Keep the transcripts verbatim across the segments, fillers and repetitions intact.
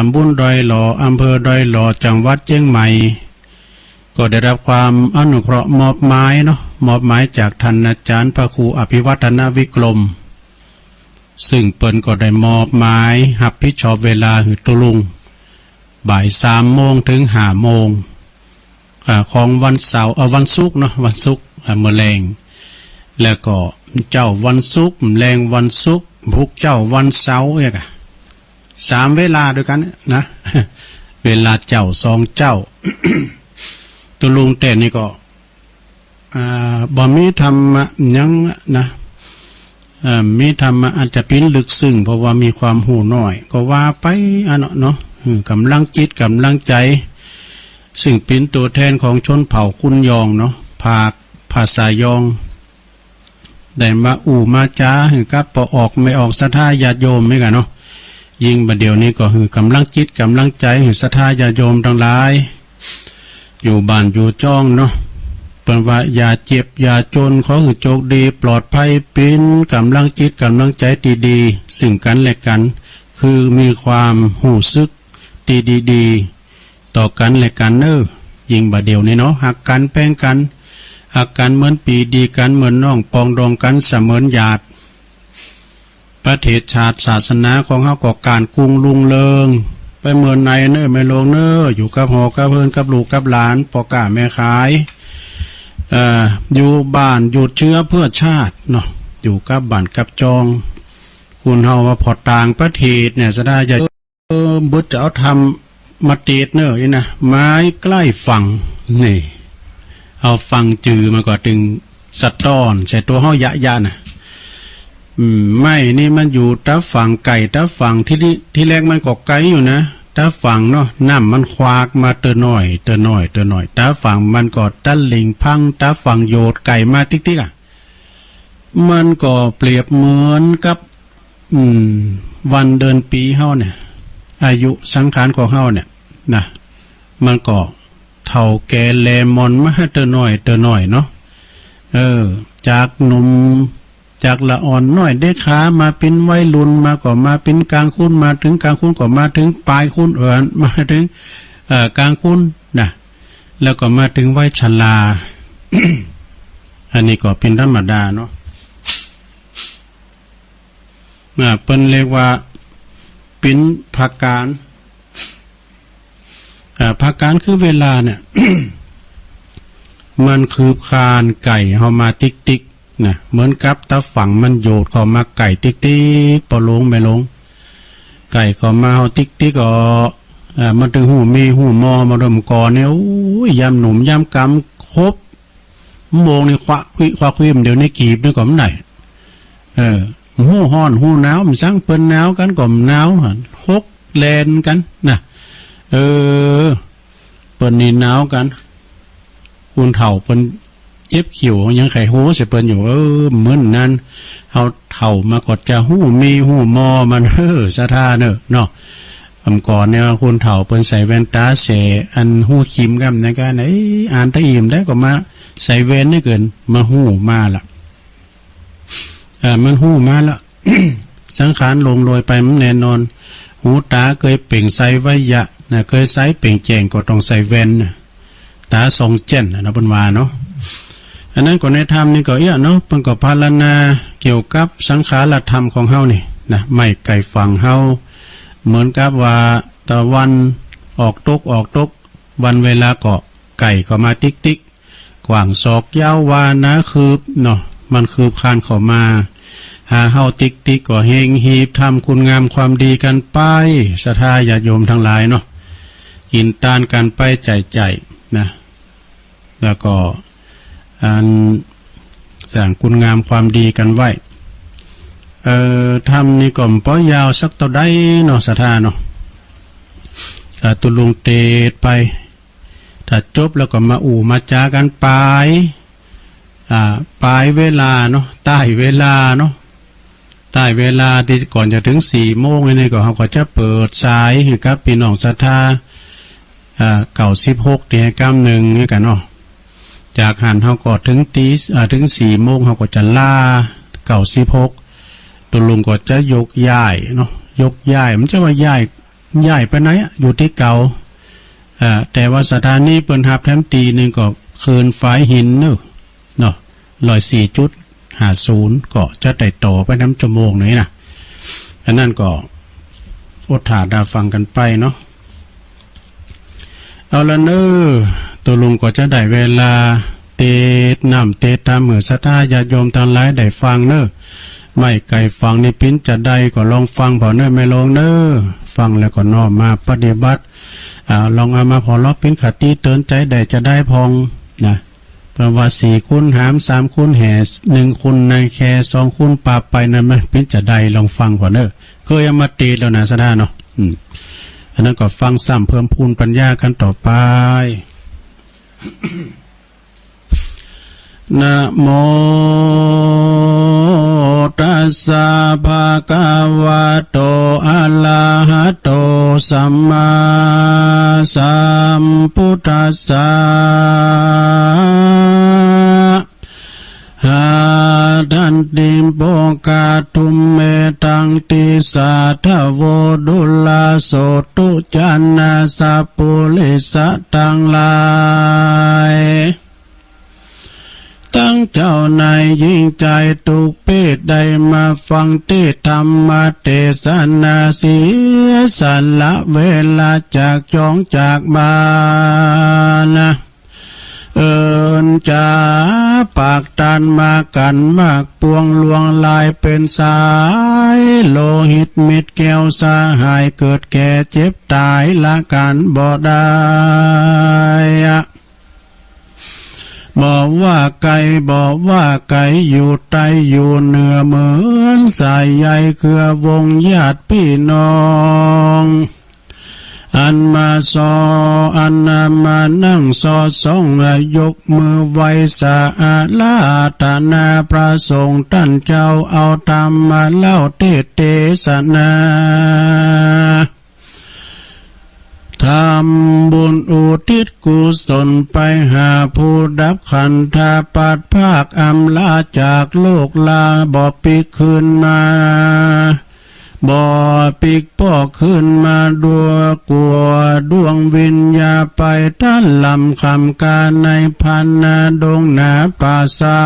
ำบุญดอยหล่อ อำเภอดอยหล่อ จังหวัดเจียงใหม่ ก็ได้รับความอนุเคราะห์มอบหมายเนาะ มอบหมายจากท่านอาจารย์พระครูอภิวัฒนวิกรม ซึ่งเปิ้นก็ได้มอบหมายฮับผิดชอบเวลาหื้อตุ๊ลุง บ่ายสามโมงเถิงห้าโมง อ่า ของวันเสาร์ เอ่อ วันศุกร์เนาะ วันศุกร์ อ่า เมื่อแลง แล้วก็เจ๊าวันศุกร์ แลงวันศุกร์ พุกเจ๊าวันเสาร์ เนี่ยกะ สามเวลาตวยกั๋นนะ เวลาเจ๊าสองเจ๊า ตุ๊ลุงเต๊อะนี่ก็ อ่า บ่มีธรรมะหยังนะ เอ่อ มีธรรมะอาจจะปิ้นลึกซึ้ง เพราะว่ามีความฮู้น้อย ก็ว่าไปอะเนาะ เนาะ อืม ก๋ำลังจิตก๋ำลังใจ๋ ซึ่งเป๋นตั๋วแทนของชนเผ่ากุนยองเนาะ ภาคภาษายอง ได้มาอู้มาจ๋าหื้อกับป้อออกแม่ออกศรัทธาญาติโยมนี่กะเนาะ ยิ่งบ่าเดี่ยวนี้ก็หื้อก๋ำลังจิตก๋ำลังใจ๋หื้อศรัทธาญาติโยมตังหลาย อยู่บ้านอยู่จ้องเนาะ เปิ้นว่าอย่าเจ็บอย่าจน ขอหื้อโจคดีปลอดภัย เป๋นก๋ำลังจิตก๋ำลังใจ๋ตี้ดี ซึ่งกั๋นและกั๋น คือมีความฮู้สึกตี้ดีๆ ต่อกั๋นและกั๋นเน่อ ยิ่งบ่าเดี่ยวนี้เนาะ ฮักกั๋นแปงกั๋น ฮักกั๋นเหมือนปี้ ดีกั๋นเหมือนน้อง ปองดองกั๋นเสมือนญาติ ประเทศชาติศาสนาของเฮาก็ก้านกุ้งรุ่งเรือง ไปเมินในเน่อแม่หลวงเน่อ อยู่กับหอกับเฮือนกับลูกกับหลาน ป้อก๊าแม่ขาย เอ่อ อยู่บ้านหยุดเชื้อเพื่อชาติเนาะ อยู่กับบ้านกับจ้อง คนเฮาว่าผ่อต่างประเทศเนี่ย ศรัทธาญาติ เออ บ่จะเอาธรรมมาเตสน์เน่อ อี้นะ ไม้ใกล้ฝั่ง นี่ เอาฟังจื้อมันก็ตึงสะต้อนใส่ตั๋วเฮาเยียะๆ นะ อืม ไม้นี่มันอยู่ต๋าฝั่งไก๋ ต๋าฝั่งตี้ ตี้แรกมันก็ไก๋อยู่นะ ต๋าฝั่งเนาะ น้ำมันขวากมาเตื้อน้อย เตื้อน้อย เตื้อน้อย ต๋าฝั่งมันก็ตะหลิ่งพัง ต๋าฝั่งโยดไก๋มาติ๊กๆ อะ มันก็เปรียบเหมือนกับ อืม วันเดือนปี๋เฮาเนี่ย อายุสังขารของเฮาเนี่ยนะ มันก็เฒ่าแก่แลหม่อนมาเตื้อน้อย เตื้อน้อยเนาะ เออ จากหนุ่ม จากละอ่อนน้อยเด็กขา มาเป๋นวัยรุ่น มาก็มาเป๋นกลางคน มาเถิงกลางคนก็มาเถิงป๋ายคน เออ มาเถิง เอ่อ กลางคนนะ แล้วก็มาเถิงวัยชรา อันนี้ก็เป๋นธรรมดาเนาะ อ่า เปิ้นเรียกว่าเป๋นผะก๋าน อ่า ผะก๋านคือเวลาเนี่ย มันคืบคลานไก๋เฮามาติ๊กๆ นะ เหมือนกับต๋าฝั่งมันโยดเข้ามาไก๋ติ๊กๆ ป้อหลวงแม่หลวง ไก๋เข้ามาเฮาติ๊กๆ ก็ อ่า มันตึงฮู้มีฮู้มอมาดมก่อนเนี่ย โอ้ย ยามหนุ่มยามก๋ำครบ โมงนี่ควักควิ ควักควิ เดี๋ยวนี้กีบนี่ก็บ่ได้ เออ ฮู้ฮ้อนฮู้หนาว มันซังเปิ้นหนาวกั๋นก็บ่หนาว หกแลนกั๋นนะ เออ เปิ้นนี่หนาวกั๋น คนเฒ่าเปิ้นเจ็บเขี้ยวยังใค่ฮู้ใส่เปิ้นอยู่ เออ เหมือนนั้น เฮาเฒ่ามาก็จะฮู้มีฮู้มอมัน เออ ศรัทธาเน่อเนาะ อำก่อนเนี่ยคนเฒ่าเปิ้นใส่แว่นต๋าแส อันฮู้คิมก้ำนะ ก็ไหน อ่านตะอิ่มได้ก็มาใส่แว่นนี่เกิน มาฮู้มาละ อ่า มันฮู้มาละ สังขารหลงโลยไปมันแน่นอน หูต๋าเกยเปล่งใสไว้ยะนะ เกยใสเปล่งแจ้งก็ต้องใส่แว่นนะ ต๋าส่องแจ้นนะ เปิ้นว่าเนาะ อันนั้นก็ในธรรมนี่ก็เอี้ยเนาะ เปิ้นก็พรรณนาเกี่ยวกับสังขารธรรมของเฮานี่นะ ไม้ใก้ฝั่งเฮา เหมือนกับว่าตะวันออกตก ออกตก วันเวลาก็ไก๋เข้ามาติ๊กๆ กว้างศอกยาววาหนาคืบเนาะ มันคืบคลานเข้ามาหาเฮาติ๊กๆ ก็เฮงหีบทำคุณงามความดีกั๋นไป ศรัทธาญาติโยมตังหลายเนาะ กิ๋นตานกั๋นไปใจ๋ๆ นะ แล้วก็ อัน สร้างคุณงามความดีกั๋นไว้ เอ่อ ธรรมนี่ก็บ่ปอยาวสักเต้าใดเนาะ ศรัทธาเนาะ อ่า ตุ๊ลุงเตสน์ไป ถ้าจบแล้วก็มาอู้มาจ๋ากั๋นป๋าย อ่า ป๋ายเวลาเนาะ ต้ายเวลาเนาะ ต้ายเวลาตี้ก่อนจะเถิงสี่โมงนี่ก็ เฮาก็จะเปิดสายหื้อกับปี้น้องศรัทธา อ่า เก้าสิบหก ตี้ก้ำนึ่งหื้อกั๋นเนาะ จากหั้นเฮาก็เถิงตี๋ อ่า เถิงสี่โมง เฮาก็จะลา เก้าสิบหก ตุ๊ลุงก็จะยกย้ายเนาะ ยกย้าย มันจะว่าย้าย ย้ายไปไหนอะ อยู่ตี้เก่า เอ่อ แต่ว่าสถานีเปิ้นฮับแถมตี้นึ่งก็คลื่นฝายหินเนาะ เนาะ ร้อยสี่จุดห้าศูนย์ ก็จะได้ต่อไปแถมชั่วโมงหนึ่งนะ อันนั้นก็อดถ้าดาฟังกั๋นไปเนาะ เอาละเนาะ ตกลงก็จะได้เวลาเตสน์น้ำเตสน์ธรรมหื้อศรัทธาญาติโยมตังหลายได้ฟังเนาะ ไม่ใก้ฟังนี่ปิ้นจาใดก็ลองฟังผ่อเนาะ แม่โรงเนาะ ฟังแล้วก็น้อมมาปฏิบัติ อ่า ลองเอามาผ่อลอกปิ้นคติเตือนใจ๋ได้จาใดพ่องนะ เปิ้นว่าสี่คูณหาม สามคูณแห่ หนึ่งคูณนาแค สองคูณปาไป นั้นมันปิ้นจาใด ลองฟังก่อนเนาะ เกยเอามาเตสน์แล้วนะศรัทธาเนาะ อืม อันนั้นก็ฟังซ้ำเพิ่มพูนปัญญากั๋นต่อไป นะโมตัสสะ ภะคะวะโต อะระหะโต สัมมาสัมพุทธัสสะ หาทันติ โภคะทุมเม ตัง ติสสะ ทะโว ดูราโสตุ จานะ สัปปุริสะตังหลาย ตังเจ้านายญิงจายกู้เพศ ได้มาฟังเตสน์ธรรมเตสนาเสียสละเวลาจากจ๊องจากบ้านนะ เอิ้นจ๋าปากตานมากั๋นมากปวงลวงลายเป๋นสาย โลหิตเม็ดแก้วสหาย เกิดแก่เจ็บต๋ายละก๋านบ่ได้ บ่ว่าไก๋ บ่ว่าไก๋ อยู่ใต้อยู่เหนือ เหมือนสายใยเครือวงญาติปี้น้อง อันมาซอ อันมานั่งซอดส่อง ยกมือไหว้สาอาราธนาพระสงฆ์ต้านเจ้า เอาธรรมมาเล่าเตสน์เตสนา ทำบุญอุทิศกุศลไปหาผู้ดับขันธา พลัดพรากอำลาจากโลกลา บ่ปิ๊กคืนมา บ่ปิ๊กป้อคืนมา ดัวกั๋วดวงวิญญาณไป ต้านลำคำกาในพันนาดงหนาป่าเซา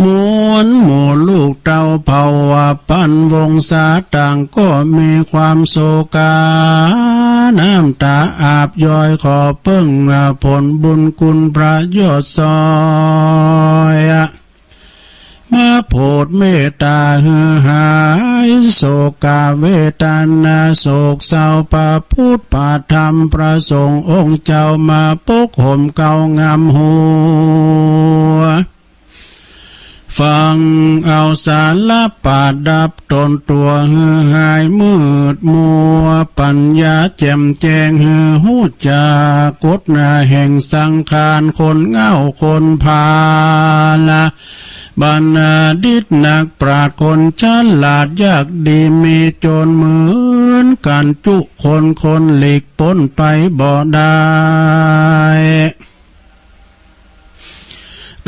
มวลหมู่ลูกเต้าเผ่าว่าปันวงศาต่างก็มีความโศกา น้ำต๋าอาบย้อย ขอเปิ้งผลบุญคุณพระยอดซอย มาโผดเมตต๋าหื้อหายโศกาเวทนาโศกเศร้า พระพุทธพระธรรมพระสงฆ์องค์เจ้า มาปกห่มเกล้างำหัว ฟังเอาสาระประดับตนตั๋วหื้อหายมืดมัว ปัญญาแจ่มแจ้งหื้อฮู้จักกฎแห่งสังขาร คนเหง้าคนพาล บัณฑิตนักปราชญ์คนฉลาด ยากดีมีจนเหมือนกั๋นจุคน คนหลีกป๊นไปบ่ได้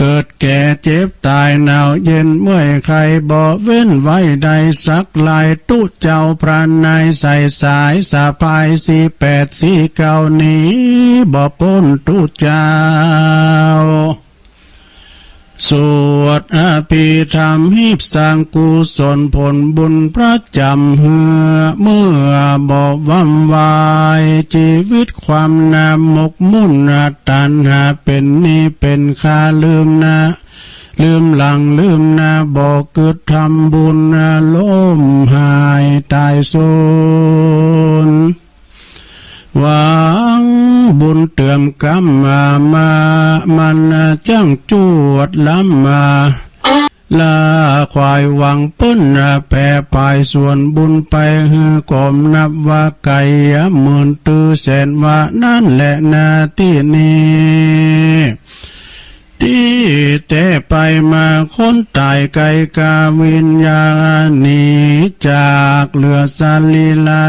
เกิดแก่เจ็บต๋ายหนาวเย็นเมื่อยไข้ บ่เว้นไว้ได้สักลาย ตุ๊เจ้าพระนายใส่สายสะพาย สี่แปดสี่เก้า หนีบ่ป๊นตุ๊เจ้า สวดอภิธรรมฮีบสร้างกุศลผลบุญประจ๋ำเฮือ เมื่อบ่หว่ำไหว จีวิตความหน้าหมกมุ่นตัณหา เป๋นหนี้เป๋นคา ลืมหน้าลืมหลังลืมหน้า บ่กึ๊ดทำบุญ ล้มหายต๋ายสูญ หวังบุญเติมกำมา มา มันจั้งจวดล้ำมา ละขวายหวังเปิ้นแผ่ผายส่วนบุญไป หื้อกลมนับว่าไก๋ หมื่นตื้อแสนวา นั้นแหละนาตี้นี้ ตี้แต๊ไปมาคนต๋ายไก๋กาวิญญาณหนีจากเหลือสรีระ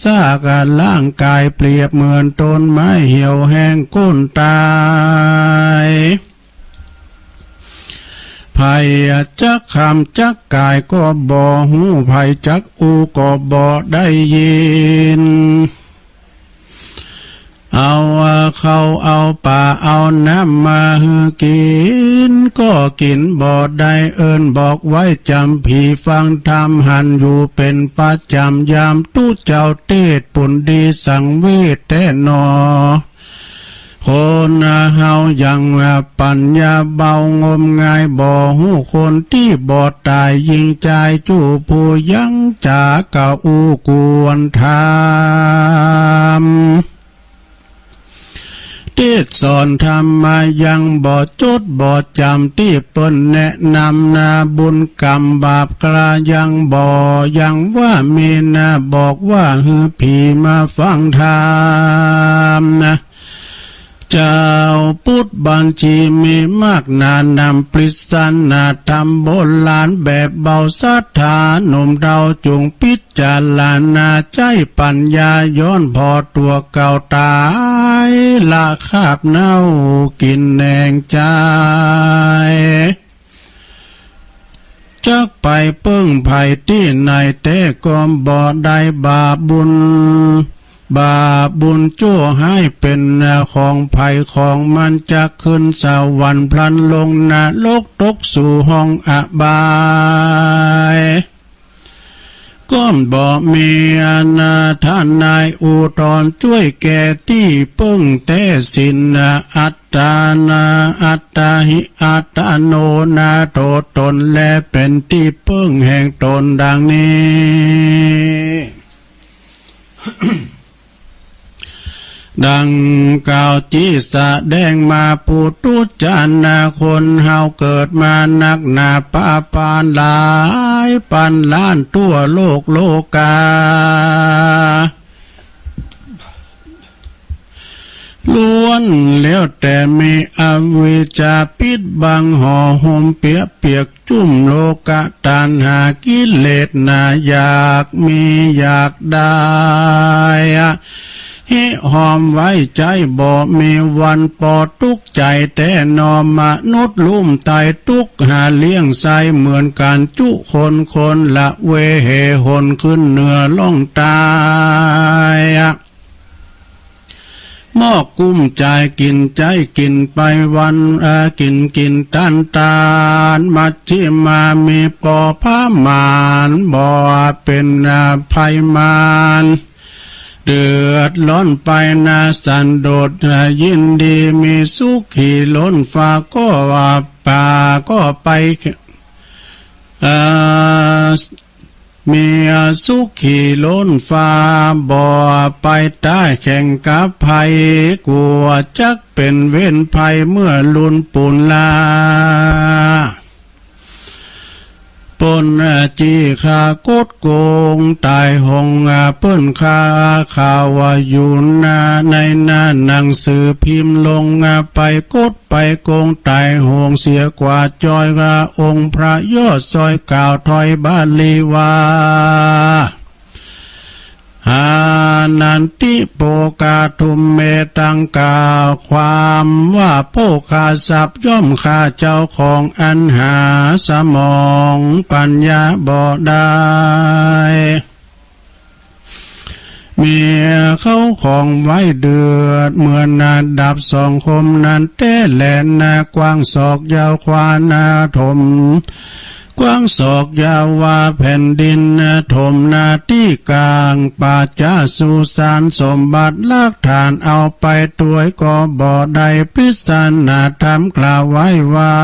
ซากร่างก๋าย เปรียบเหมือนต้นไม้เหี่ยวแห้งโค่นต๋าย แผ ใผจักคำจักก่ายก็บ่ฮู้ ใผจักอู้ก็บ่ได้ยิน เอาข้าวเอาป๋าเอาน้ำมาหื้อกิ๋น ก็กิ๋นบ่ได้ เอิ้นบอกไหว้จ๋ำผีฟังธรรม หันอยู่เป๋นประจ๋ำ ยามตุ๊เจ้าเตสน์ ปุ้นดีสังเวชแต๊หนอ คนเฮายังปัญญาเบา งมงายบ่ฮู้ คนตี้บ่ต๋าย ยิ่งจายจู้ผู้ยัง จ๋ากะอู้กวนถาม เตสน์สอนธรรมะยังบ่จดบ่จ๋ำ ตี้เปิ้นแนะนำนา บุญกรรมบาปกล้ายังบ่ ยังว่ามีนา บอกว่าหื้อผีมาฟังธรรมนา เจ้าปุทธบัญชีมีมากหนานำ ปริศนาธรรมโบราณแบบเบา ศรัทธาหนุ่มเฒ่าจุ่งพิจารณา ใจ๊ปัญญาย้อนผ่อตั๋วเก่า ต๋ายละคาบเน่ากิ๋นแหนงจาย จักไปเปิ้งใผตี้ไหนแต๊ก็บ่ได้ บาปบุญ บาปบุญจั่วฮ้ายเป๋นของใผของมัน จักขึ้นสวรรค์พลันลงนรก ตกสู่ห้องอบาย ก็บ่มีนาทนายอุทธรณ์ จ้วยแก่ตี้เปิ้งแต๊สิ้น อัตตานา อัตตาหิ อัตตโนนา ตั๋วต๋นแลเป๋นตี้เปิ้งแห่งต๋น ดังนี้ ดังกล่าวตี้แสดงมา ปุถุชนนา คนเฮาเกิดมานักหนาปะปานหลายปันล้าน ทั่วโลกโลกา ล้วนแล้วแต่มีอวิชชาปิดบังห่อหุ้มเปียะเปียก จุ่มโลกะตัณหากิเลสหนา อยากมีอยากได้ อะ หิหอมไว้ใจ๊บ่มีวันปอ ตุ๊กใจ๋แต๊หนอ มนุษย์ลุ่มต๋าย ตุ๊กหาเลี้ยงใส้เหมือนกั๋น จุคนคนละเว เหหนขึ้นเหนือล่องต๋าย อะ มอกกุ้มใจ๋กิ๋นใจ๊กิ๋นไปวัน เอ่อ กิ๋นกิ๋นตานตาน มัชฌิมามีปอผาหมาน บ่เป๋น เอ่อ ภัยมาร เดือดร้อนไปนาสันโดษ เอ่อ ยินดีมีสุขีล้นฟ้า ก็ว่าป่าก็ไป เอ่อ มีสุขีล้นฟ้า บ่ไปต๋ายแข่งกับภัย กั๋วจักเป๋นเวรภัยเมื่อลุนปูนลา ปล้นจี้ฆ่าคดโกงต๋ายโหง เปิ้นข่าวว่าอยู่หน้า ในหน้าหนังสือพิมพ์ลง ไปคด ไปโกงต๋ายโหงเสียกว่า จ้อยว่าองค์พระยอดซอยกล่าวถ้อยบาลีว่า หานันติโปกาทุมเมตัง กล่าวความว่าผู้ฆ่าสัตว์ย่อมฆ่าเจ้าของอันหาสมองปัญญาบ่ได้ มีเข้าของไว้เดือด เหมือนนาดาบสองคมนั้นแต๊แลนา กว้างศอกยาวขวานาถม กว้างศอกยาวว่าแผ่นดินนาถมนาตี้กลาง ปาจาสุสานสมบัติหลักฐาน เอาไปตวยก็บ่ได้ ปริศนาธรรมกล่าวไว้ว่า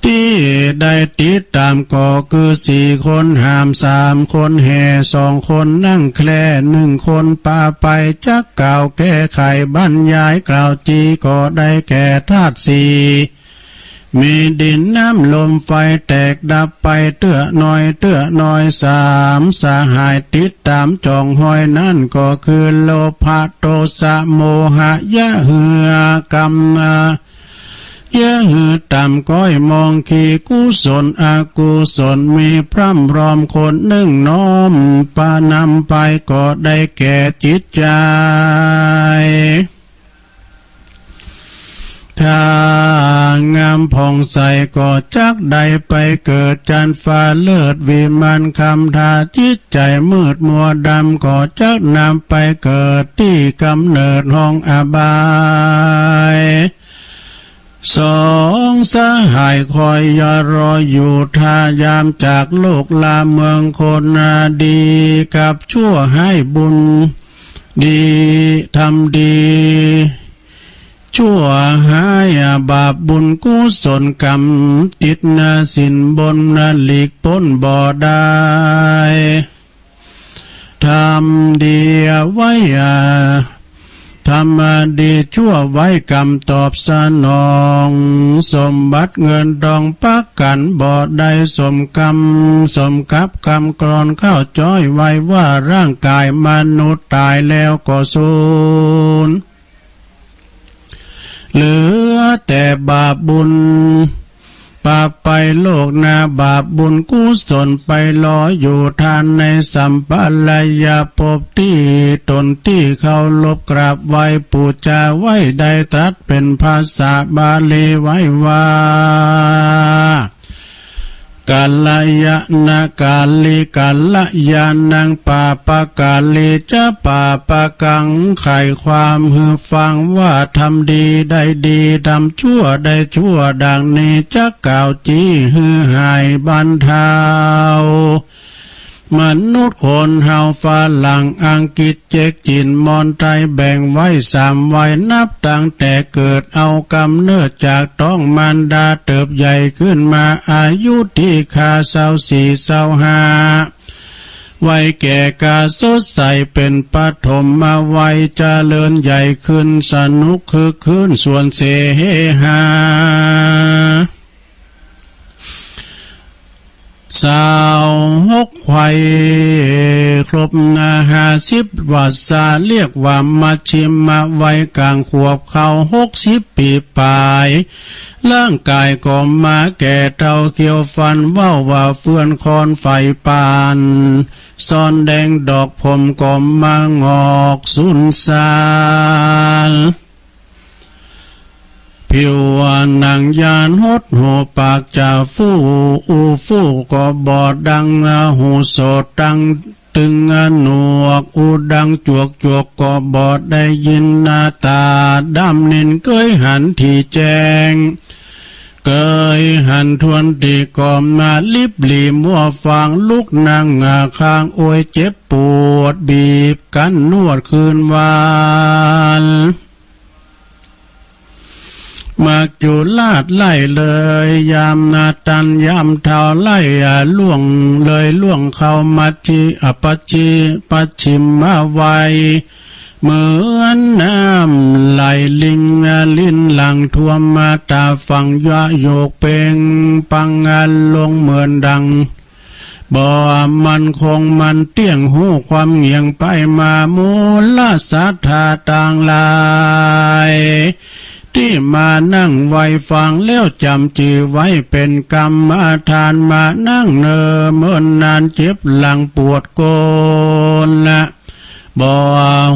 ตี้ได้ติดต๋ามก็คือสี่คน หามสามคน แห่สองคน นั่งแคร่หนึ่งคน ปาไปจักกล่าวแก้ไขบรรยาย กล่าวจีก็ได้แก่ธาตุสี่ มีดินน้ำลมไฟแตกดับไปเตื้อน้อยเตื้อน้อย สามสหายติดต๋ามจ่องฮอยนั้นก็คือโลภะ โตสะ โมหะ ยะหื้อกรรม ยะหื้อต๋ามก้อยมองขี กุศลอกุศล มีพร่ำพรอมคนหนึ่งน้อมปะนำไป ก็ได้แก่จิตใจ๋ ถ้า งามผ่องใสก็จักได้ไปเกิดจันทร์ฟ้าเลิศวิมานคำ ถ้าจิตใจ๋มืดมัวดำก็จักนำไปเกิดตี้ก๋ำเนิดห้องอบาย สองสหายคอยรออยู่ ถ้ายามจากโลกลาเมืองคน ดีกับชั่วฮ้ายบุญ ดีทำดี ชั่วฮ้ายบาปบุญกุศลกรรม ติดศีลบนหลีกป๊นบ่ได้ ทำดีไว้ ทำดีชั่วไว้กรรมตอบสนอง สมบัติเงินทองประกั๋นบ่ได้ สมกรรมสมกับกรรมกรอนเข้าจ้อยไว้ว่าร่างก๋ายมนุษย์ต๋ายแล้วก็สูญ เหลือแต่บาปบุญ ปาไปโลกหน้า บาปบุญกุศลไปรออยู่ ถ้าในสัมปรายภพตี้ตนตี้เคารพกราบไหว้ปู๋จาไว้ได้ตรัสเป๋นภาษาบาลีไว้ว่า กัลยาณกาลิ กัลยาณัง ปาปกาลี จะ ปาปกัง ไขความหื้อฟังว่าทำดีได้ดี ทำชั่วได้ชั่ว ดังนี้จักกล่าวจี้หื้อหายบรรเทา มนุษย์คนเฮาฝรั่งอังกฤษ เจ๊ก จีน มอญ ไทย แบ่งไว้สามวัย นับตั้งแต่เกิดเอากำเนิดจากต๊องมารดา เติบใหญ่ขึ้นมาอายุตี้คาวซาวสี่ซาวห้า วัยแก่กล้าสดใสเป๋นปฐมวัย เจริญใหญ่ขึ้นสนุกคึกคื้นสวนเสฮา ซาวหกไขว่ ครบห้าสิบวรรษา เรียกว่ามัชฌิมวัย ก๋างขวบเข้าหกสิบปี๋ป๋าย ร่างก๋ายก็มาแก่เฒ่าเขียวฟัน เว้าว่าเฟื่อนคอนไฟป่าน ซ้อนแดงดอกผมก็มางอกสุนซาล ผิวหนังยานหดหูปากจะฟู่ อู้ฟู่ก็บ่ดังหูโสด ตังตึงหนวก อู้ดังจวกจวกก็บ่ได้ยิน หน้าต๋าดำนิน เกยหันถี่แจ้ง เกยหันถ้วนดีก็มาลิบหลีมัวฟาง ลุกนั่งข้างโอยเจ็บปวด บีบกั๋นนวดคืนวัน มัจจุราชไล่เลยยามนาตัน ยามเฒ่าไล่ล่วงเลยล่วงเข้ามัชฌิ อ่ะ ปัจฉิ ปัจฉิมวัย เหมือนน้ำไหลลิง ลิ้นหลั่งท่วมมา ต๋าฝั่งยะโยกเป่งปังลงเหมือนดัง บ่มั่นคงมันเตี้ยง ฮู้ความเหงี่ยงไปมา หมู่ละศรัทธาตังหลาย ตี้มานั่งไหว้ฟังแล้วจ๋ำจื้อไว้เป๋นกรรมฐาน มานั่งเนิ่นเมินนาน เจ็บหลังปวดก้นละ บ่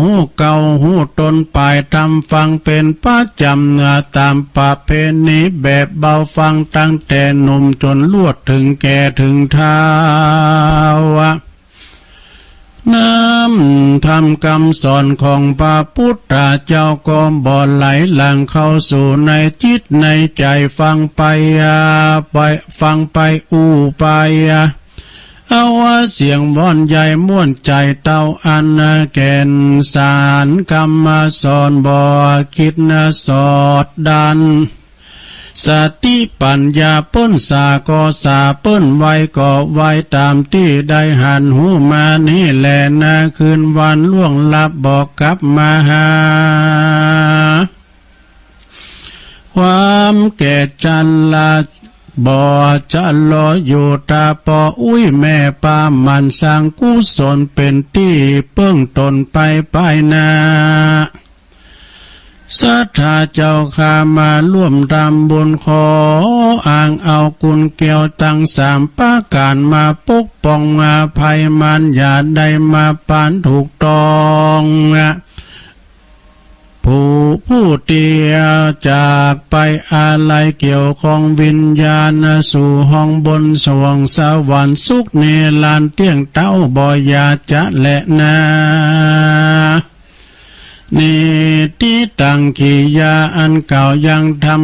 ฮู้เก่าฮู้ตน ปายธรรมฟังเป๋นประจ๋ำ ต๋ามประเพณีแบบเบา ฟังตั้งแต่หนุ่มจ๋นลวด เถิงแก่เถิงเฒ่า นำธรรมกำสอนของพระปุทธเจ้าก็บ่ไหลหลั่งเข้าสู่ในจิตในใจ๋ ฟังไป อ่า ไป ฟังไป อู้ไป อ่า เอาเสียงว้อนใหญ่ม่วนใจ๋ เต้าอั้นแก่นสาร กำสอนบ่คิดสอดดัน สติปัญญาเปิ้นสาก็สา เปิ้นไวก็ไว ต๋ามตี้ได้หันฮู้มานี้แลนา คืนวันล่วงลับบ่กลับมาหา ความแก่ชราบ่ชะลออยู่ ต๋าป้ออุ๊ยแม่ป้า หมั่นสร้างกุศลเป๋นตี้เปิ้งต๋นไปปายหน้า ศรัทธาเจ้าข้ามาร่วมทำบุญ ขออ้างเอากุณแก้วตังสามประก๋าน มาปกป้องมาภัยมัน อย่าได้มาปานถูกต้อง ผู้ผู้เตียวจากไปอาลัยเกี่ยวของวิญญาณสู่ห้องบนสวงสวรรค์สุขนิรันดร์เตี้ยงเต๊าบ่อย่าจะแลนา นิทธิตัง กิริยาอันกล่าวยังธรร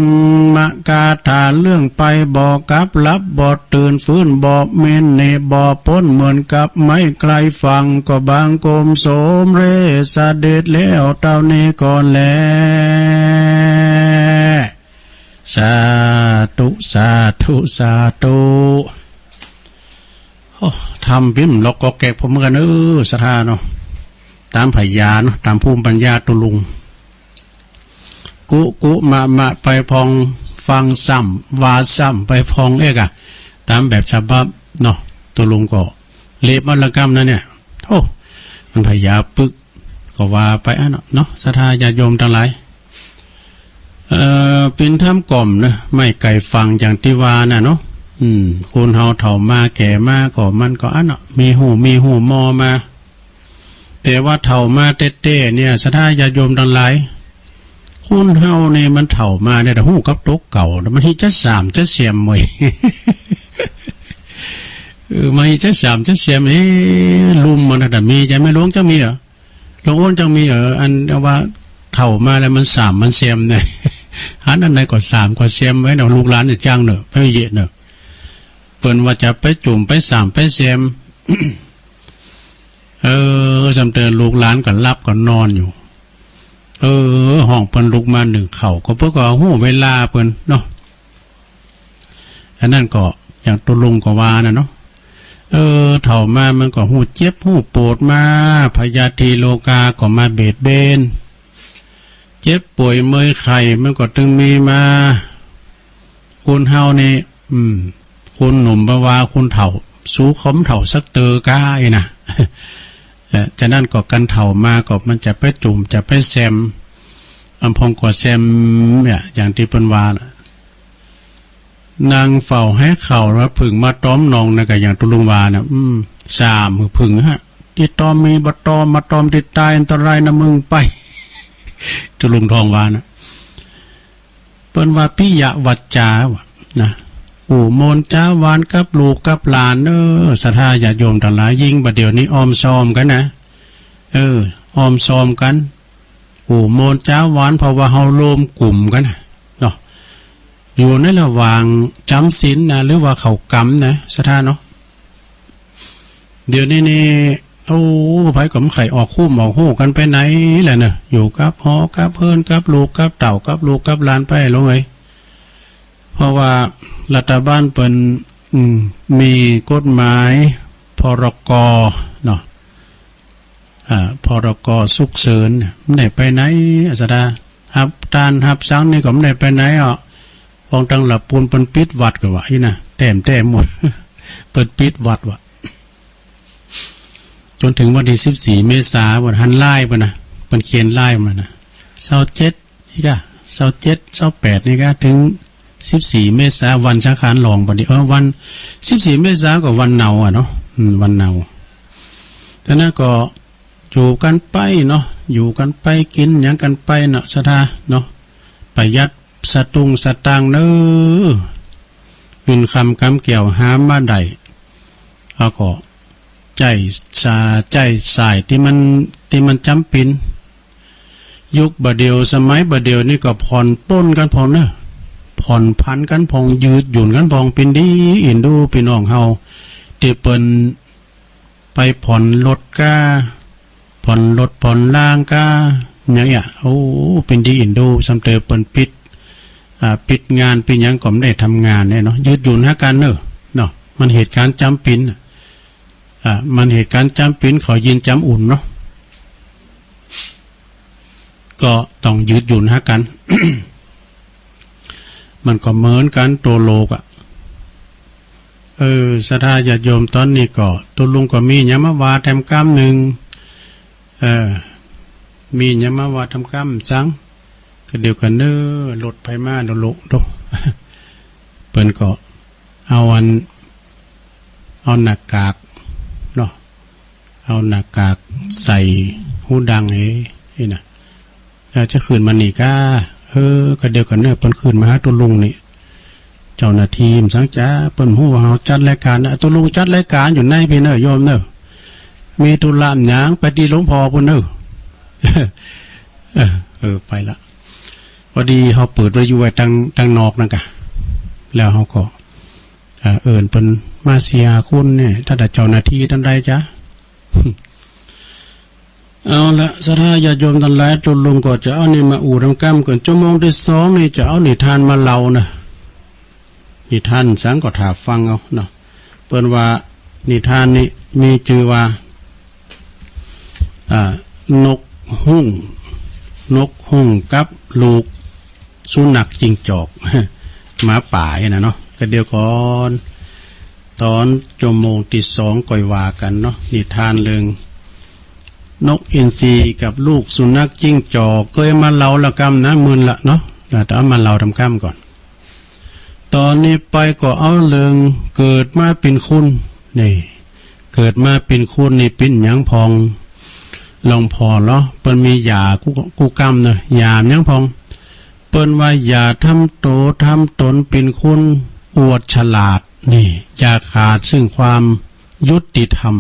มกาถาเลื่องไปบ่กลับ หลับบ่ตื่น ฟื้นบ่มี หนีบ่ป๊น เหมือนกับไม้ไกลฝั่ง ก็บังคมสมเร็จเสด็จแล้วเต้านี้ก่อนแล สาธุ สาธุ สาธุ โอ้ ธรรมปิ้มล็อกก็แกกผมเหมือนกั๋น เออ ศรัทธาเนาะ ต๋ามผญาเนาะ ต๋ามภูมิปัญญาตุ๊ลุง กุกุมะมะไปพ่อง ฟังซ้ำ ว่าซ้ำไปพ่องเอกอะ ต๋ามแบบฉบับเนาะ ตุ๊ลุงก็เละมาละกำนะเนี่ย โอ้ มันผญาปึก ก็ว่าไปอะเนาะ เนาะ ศรัทธาญาติโยมตังหลาย เอ่อ เป๋นธรรมก่อมเนาะ ไม้ไกลฝั่งอย่างตี้ว่าน่ะเนาะ อืม คนเฮาเฒ่ามาแก่มาก็มันก็อะเนาะ มีฮู้ มีฮู้มอมา แต่ว่าเฒ่ามาแต๊ๆ เนี่ย ศรัทธาญาติโยมตังหลาย คนเฮานี่มันเฒ่ามาเนี่ย แต่ฮู้กับตั๋วเก่า มันฮิจะสามจะเสียมเว้ย เออ มันฮิจะสามจะเสียม เอ๊ะ ลุ่มมันน่ะ แต่มี จะแม่หลวงจะมีเหรอ หลวงโอนจังมีเหรอ อันว่าเฒ่ามาแล้วมันสามมันเสียมเนี่ย หันอันใดก็สามก็เสียมไว้เนาะ ลูกหลานจะจังเนาะ ไปเยอะเนาะ เปิ้นว่าจะไปจุ่มไปสามไปเสียม เออ ซ้ำเติมลูกหลานก็หลับก็นอนอยู่ เออ ฮ้องเปิ้นลุกมานึ่งข้าว ก็เปิ้นก็ฮู้เวลาเปิ้นเนาะ อันนั้นก็อย่างตุ๊ลุงก็ว่าน่ะเนาะ เออ เฒ่ามามันก็ฮู้เจ็บฮู้ปวดมา พยาธิโรคาก็มาเบียดเบียน เจ็บป่วยเมื่อยไข้มันก็ตึงมีมา คนเฮานี่ อืม คนหนุ่มบ่ว่าคนเฒ่า สูงกว่าเฒ่าสักเตอก้าอี้นะ เออ ฉะนั้นก็กันเฒ่ามาก็มันจะไปจุ่มจะไปแซม อำพองก็แซมเนี่ย อย่างตี้เปิ้นว่าน่ะ นั่งเฝ้าหื้อข้าวแล้วผึ้งมาตอมนองนะ ก็อย่างตุ๊ลุงว่าน่ะ อืม สามหื้อผึ้งฮะ ตี้ตอมมีบ่ตอม มาตอมตี้ต๋ายอันตรายนะมึงไป ตุ๊ลุงทองว่าน่ะ เปิ้นว่าปิยวาจาว่ะนะ อู้มนต์จ๋าหวานกับลูกกับหลานเนาะ ศรัทธาญาติโยมตังหลาย ยิ่งบ่าเดี่ยวนี้อ้อมซ้อมกั๋นนะ เออ อ้อมซ้อมกั๋น อู้มนต์จ๋าหวาน เพราะว่าเฮาโฮมกุมกั๋นนะเนาะ อยู่ในระหว่างจ๋ำศีลนะ หรือว่าเข้ากรรมนะ ศรัทธาเนาะ เดี๋ยวนี้นี่ โอ้ ใผก็บ่ใค่ออกฮู้ออกฮู้กั๋นไปไหนแหละเนาะ อยู่กับหอกับเฮือนกับลูกกับเต้ากับลูกกับหลานไปลงเอ้ย เพราะว่ารัฐบาลเปิ้น อืม มีกฎหมาย พรก เนาะ อ่า พรก สุกเสิญ บ่ได้ไปไหน ศรัทธา ฮับตานฮับสังนี่ก็บ่ได้ไปไหนอ่ะ ปองตังหลับปูนเปิ้นปิดวัดก็ว่าอี้นะ แต้มๆ หมด เปิ้นปิดวัดว่ะ จ๋นเถิงวันตี้สิบสี่เมษา วันหันไลน์เปิ้นนะ เปิ้นเขียนไลน์มานะ ซาวเจ็ดนี่ก้า ซาวเจ็ด ซาวแปดนี่ก้า เถิงสิบสี่เมษา วันสังขารหลวงปอดี เออ วันสิบสี่เมษาก็วันเนาอ่ะเนาะ อืม วันเนา แต่นั้นก็ อยู่กั๋นไปเนาะ อยู่กั๋นไป กิ๋นหยังกั๋นไปเนาะ ศรัทธาเนาะ ประหยัดสตุ้งสตางค์เนาะ เงินคำกำแก้วหามาได้ แล้วก็ใจ๊สา ใจ๊สอยตี้มัน ตี้มันจ๋ำเป๋น ยุคบ่าเดี่ยว สมัยบ่าเดี่ยวนี่ก็ผ่อนปลนกั๋นพ่องเนาะ ผ่อนผันกั๋นพ่อง ยืดหยุ่นกั๋นพ่อง เป๋นดีเอ็นดูปี้น้องเฮา ตี้เปิ้น ไปผ่อนรถก้า ผ่อนรถผ่อนลางก้า อย่างเนี้ย โอ้ เป๋นดีเอ็นดู ซ้ำเต๋อเปิ้นปิด อ่า ปิดงาน ปิดหยังก็บ่ได้ทำงานเนี่ยเนาะ ยืดหยุ่นหากั๋นเนาะ เนาะ มันเหตุก๋ารณ์จ๋ำเป๋น อ่า มันเหตุก๋ารณ์จ๋ำเป๋น เขายินจ๋ำอุ่นเนาะ ก็ต้องยืดหยุ่นหากั๋น มันก็เหมือนกั๋น ตั๋วโลกอะ เออ ศรัทธาญาติโยม ต๋อนนี้ก็ตุ๊ลุงก็มีหยังมาว่าแถมกำนึ่ง เออ มีหยังมาว่าแถมกำสัง ก็เดี๋ยวกั๋นเนาะ รถไผมาโดโลโด เปิ้นก็เอาอัน เอาหน้ากากเนาะ เอาหน้ากากใส่หูดังเฮ้ นี่นะ เอ่อ จะขึ้นมานี่ก้า เออ ก็เดี๋ยวก่อนเน่อ เปิ้นขึ้นมาหาตุ๊ลุงนี่ เจ้าหน้าตี้มันสังจ๋า เปิ้นฮู้ว่าเฮาจัดรายก๋านนะ ตุ๊ลุงจัดรายก๋านอยู่ในปี้เน่อ โยมเน่อ มีธุระหยังไปตี้หลวงพ่อปู๊นเน่อ เออ เออ ไปละ พอดีเฮาเปิดวิทยุไว้ตัง ตังนอกนั่นกะ แล้วเฮาก็ เอ่อ เอิ้นเปิ้นมาสี่ห้าคนเนี่ย ถ้าแต่เจ้าหน้าตี้ตังใดจ๊ะ เอาละ ศรัทธาญาติโยมตังหลาย ตุ๊ลุงก็จะเอานี่มาอู้ตำก้ำก่อน จั่วโมงตี้สองนี่จะเอานิทานมาเล่านะ นิทานสังก็ถ่าฟังเอาเนาะ เปิ้นว่านิทานนี่มีจื้อว่า อ่า นกฮูก นกฮูกกับลูกสุนัขจิ้งจอก หมาป่าเนี่ยนะเนาะ ก็เดี๋ยวก่อน ต๋อนจั่วโมงตี้สองก่อยว่ากั๋นเนาะ นิทานเรื่องนกอินทรีกับลูกสุนัขจิ้งจอก เกยมาเล่าละก้ำนะ มึนละเนาะ แต่เอามาเล่าตำก้ำก่อน ต๋อนนี้ไปก็เอาเรื่องเกิดมาเป๋นคน นี่ เกิดมาเป๋นคนนี่เป๋นหยังพ่อง หลวงพ่อเหรอ เปิ้นมียากู้ กู้ก้ำเน่อ ยาหยังพ่อง เปิ้นว่าอย่าทำโตทำต๋นเป๋นคนอวดฉลาด นี่ อย่าขาดซึ่งความยุติธรรม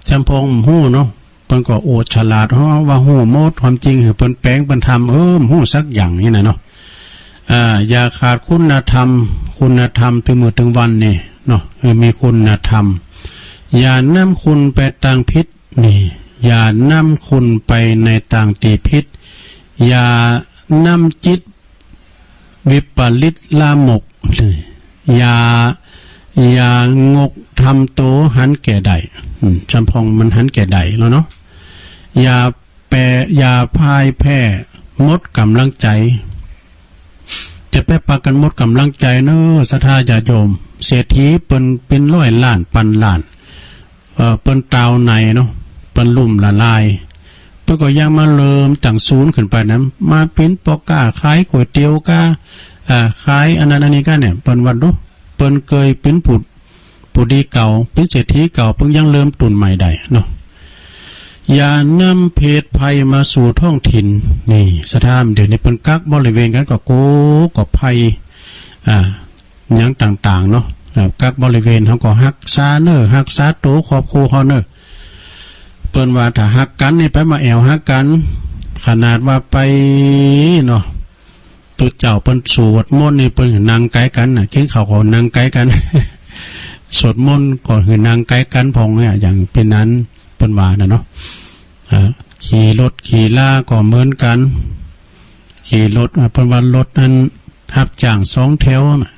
จำพ่องฮู้เนาะ เปิ้นก็อวดฉลาด เฮาว่าฮู้หมด ความจริงหื้อเปิ้นแป๋งเปิ้นทำ เออ ฮู้สักอย่างนี่นะเนาะ อ่า อย่าขาดคุณธรรม คุณธรรมตึงมื้อตึงวันนี่เนาะ เออ มีคุณธรรม อย่านำคุณไปตางผิด นี่ อย่านำคุณไปในตางตี้ผิด อย่านำจิตวิปริตลามก นี่ อย่า อย่างกทำโตหันแก่ได้ อืม จำพ่องมันหันแก่ได้แล้วเนาะ อย่าแป อย่าพ่ายแพ้หมดก๋ำลังใจ๋ จะไปปากั๋นหมดก๋ำลังใจ๋เน่อ ศรัทธาญาติโยม เศรษฐีเปิ้นเป๋นร้อยล้านปันล้าน เอ่อ เปิ้นตาวในเนาะ เปิ้นลุ่มละลาย เปิ้นก็ยังมาเริ่มตังศูนย์ขึ้นไปนะ มาเป๋นป้อก๊าขายก๋วยเตี๋ยวก้า อ่า ขายอันนั้นอันนี้ก้าเนี่ย เปิ้นว่าดู เปิ้นเกยเป๋นผู้ ผู้ดีเก่า เป๋นเศรษฐีเก่า เปิ้นยังเริ่มต้นใหม่ได้เนาะ อย่านำเพศภัยมาสู่ท้องถิ่น นี่ ศรัทธา เดี๋ยวนี้เปิ้นกักบริเวณกั๋นก็โก ก็ภัย อ่า หยังต่างๆ เนาะ อ่า กักบริเวณ เฮาก็ฮักษาเน่อ ฮักษาโตครอบครัวเฮาเน่อ เปิ้นว่าถ้าฮักกั๋นนี่ไปมาแอ่วฮักกั๋น ขนาดว่าไปเนาะ ตุ๊เจ้าเปิ้นสวดมนต์นี่เปิ้นนั่งไก๋กั๋นน่ะ กิ๋นข้าวก็นั่งไก๋กั๋น สวดมนต์ก็หื้อนั่งไก๋กั๋นพ่องเนี่ย อย่างเป๋นนั้นเปิ้นว่าน่ะเนาะ อ่า ขี่รถขี่ลาก็เหมือนกั๋น ขี่รถ อ่า เปิ้นว่ารถนั้นฮับจ้างสองแถวน่ะ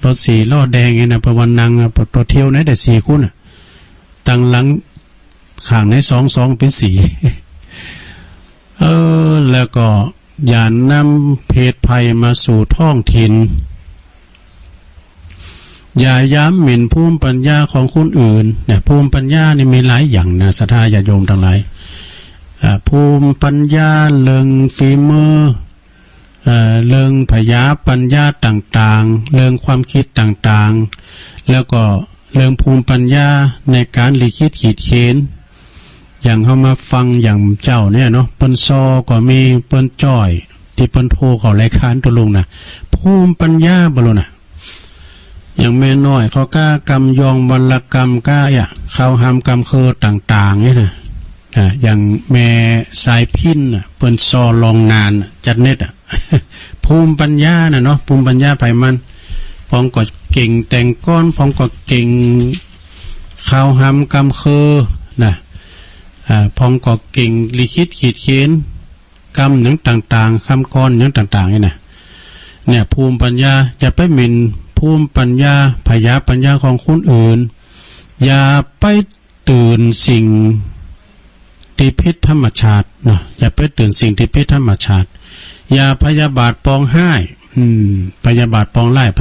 รถสี่ล้อแดงนี่นะ เปิ้นว่านั่ง อ่า ตั๋วเที่ยวไหนได้สี่คนน่ะ ตังหลังข้างไหนสอง สองเป๋นสี่ เออ แล้วก็อย่านำเพศภัยมาสู่ท้องถิ่น อย่ายามหมิ่นภูมิปัญญาของคนอื่น เนี่ย ภูมิปัญญานี่มีหลายอย่างนะ ศรัทธาญาติโยมตังหลาย อ่า ภูมิปัญญาเรื่องฝีมือ เอ่อ เรื่องผยาปัญญาต่างๆ เรื่องความคิดต่างๆ แล้วก็เรื่องภูมิปัญญาในก๋านลิขิตขีดเขียน อย่างเฮามาฟังอย่างเจ้าเนี่ยเนาะ เปิ้นซอก็มี เปิ้นจ้อย ตี้เปิ้นโทรเข้ารายก๋านตุ๊ลุงน่ะ ภูมิปัญญาบ่ฮู้น่ะ อย่างแม่น้อยเขาก้ากำยองวรรณกรรมก้าอะ เขาหำกำเคอต่างๆ เนี่ยนะ อ่า อย่างแม่สายพิณน่ะ เปิ้นซอลองนานน่ะ จัดเน็ดอะ ภูมิปัญญาน่ะเนาะ ภูมิปัญญาไผมัน พ่องก็เก่งแต่งกลอน พ่องก็เก่งเขาหำกำเคอน่ะ อ่า พ่องก็เก่งลิขิตขีดเขียน กำหยังต่างๆ กำกลอนหยังต่างๆ นี่นะ เนี่ย ภูมิปัญญา อย่าไปหมิ่นภูมิปัญญา ผยาปัญญาของคนอื่น อย่าไปตื่นสิ่งตี้ผิดธรรมชาติเนาะ อย่าไปตื่นสิ่งตี้ผิดธรรมชาติ อย่าพยาบาทปองฮ้าย อืม พยาบาทปองฮ้ายไผ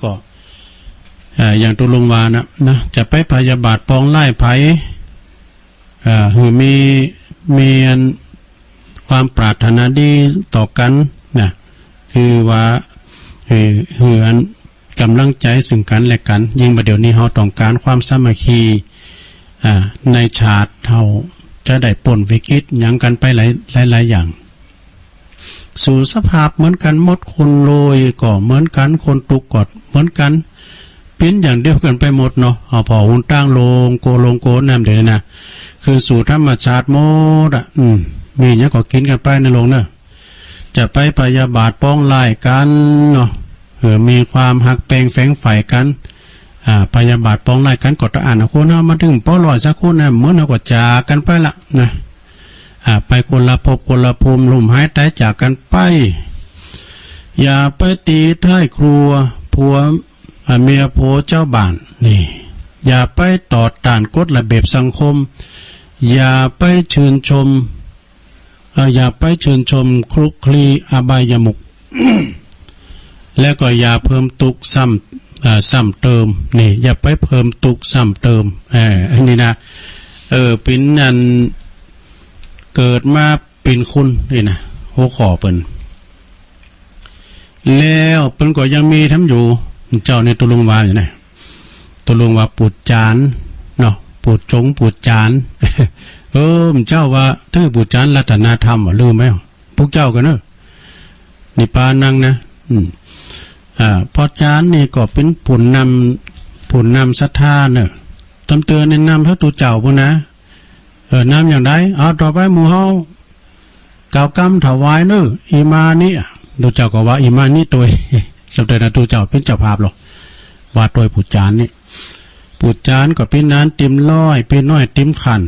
ก็ เอ่อ อย่างตุ๊ลุงว่าน่ะ นะ จะไปพยาบาทปองฮ้ายไผ เอ่อ หื้อมี มีอัน ความปรารถนาดีต่อกั๋นนะ คือว่า เอ่อ หื้ออันก๋ำลังใจ๋ซึ่งกั๋นและกั๋น ยิ่งบ่าเดี๋ยวนี้เฮาต้องก๋านความสามัคคี อ่า ในชาติเฮาจะได้ป๊นวิกฤตหยังกั๋นไปหลาย หลายๆ อย่าง สู่สภาพเหมือนกั๋นหมด คนรวยก็เหมือนกั๋น คนตุ๊กข์ก็เหมือนกั๋น เป๋นอย่างเดียวกั๋นไปหมดเนาะ เอาผ่อหุนตางโล่งโกโล่งโกแหนมเดี๋ยวนี้นะ คืนสู่ธรรมชาติหมดอะ อืม มีหยังก็กิ๋นกั๋นไปในโลกเนาะ จะไปพยาบาทปองร้ายกั๋นเนาะ เออ มีความฮักแปงแฝงใฝ่กั๋น อ่า พยาบาทปองร้ายกั๋นก็ตะอั้น คนเฮามาเถิงปอร้อยสักคนนะ เหมือนเฮาก็จากกั๋นไปละนะ อ่า ไปคนละภพคนละภูมิ ล้มหายต๋ายจากกั๋นไป อย่าไปตี๋ท้ายครัวผัว อ่า เมียผัวจาวบ้าน นี่ อย่าไปต่อต้านกฎระเบียบสังคม อย่าไปชื่นชม เอ่อ อย่าไปชื่นชมคลุกคลีอบายมุข และก็อย่าเพิ่มตุ๊กข์ซ้ำ เอ่อ ซ้ำเติม นี่ อย่าไปเพิ่มตุ๊กข์ซ้ำเติม เออ อันนี้นะ เออ เป๋นอันเกิดมาเป๋นคนนี่นะ หัวข้อเปิ้น แล้วเปิ้นก็ยังมีแถมอยู่ เจ้านี่ตุ๊ลุงว่าอยู่นะ ตุ๊ลุงว่าปูดจานเนาะ ปูดจงปูดจาน เออ เจ้าว่าถือปูดจานรัตนธรรมอะ ลืมไป พวกเจ้ากั๋นเนาะ นี่ปานังนะ อืม อ่า พ่อจานนี่ก็เป๋นผู้นำ ผู้นำศรัทธาเนาะ ตำเตือนแนะนำพระตุ๊เจ้าปู้นนะ เออ นำอย่างใด เอาต่อไปหมู่เฮา กล่าวกำถวายเนาะ อิมานิ ตุ๊เจ้าก็ว่าอิมานิตวย สมเด็จนะตุ๊เจ้าเป๋นเจ้าภาพลอ ว่าตวยปูดจานนี่ ปูดจานก็เป๋นอันเต็มร้อย เป๋นน้อยเต็มขั้น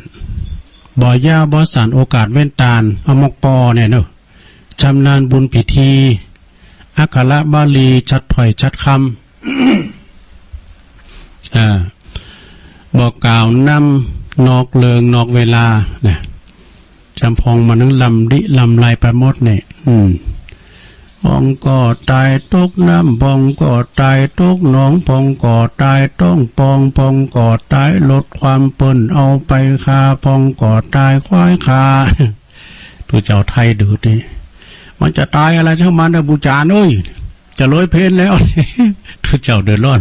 บ่ยาวบ่สั้น โอกาสเว้นตาน อมกป.เนี่ยเนาะ ชำนาญบุญพิธี อักขระบาลี ชัดถ้อยชัดคำ อ่า บ่กล่าวนำนอกเรื่องนอกเวลานะ จำพองมานึ่งลำดิลำไรไปหมดเนี่ย อืม พองก็ต๋ายตกน้ำ พองก็ต๋ายตกหนอง พองก็ต๋ายต๊องป่อง พองก็ต๋ายรถความเปิ้นเอาไปฆ่า พองก็ต๋ายควายฆ่า ตุ๊เจ้าไทยดื้อนี่ มันจะต๋ายอะไรช่างมันเถอะ ปูดจานเอ้ย จะเลยเพลแล้ว ตุ๊เจ้าเดือดร้อน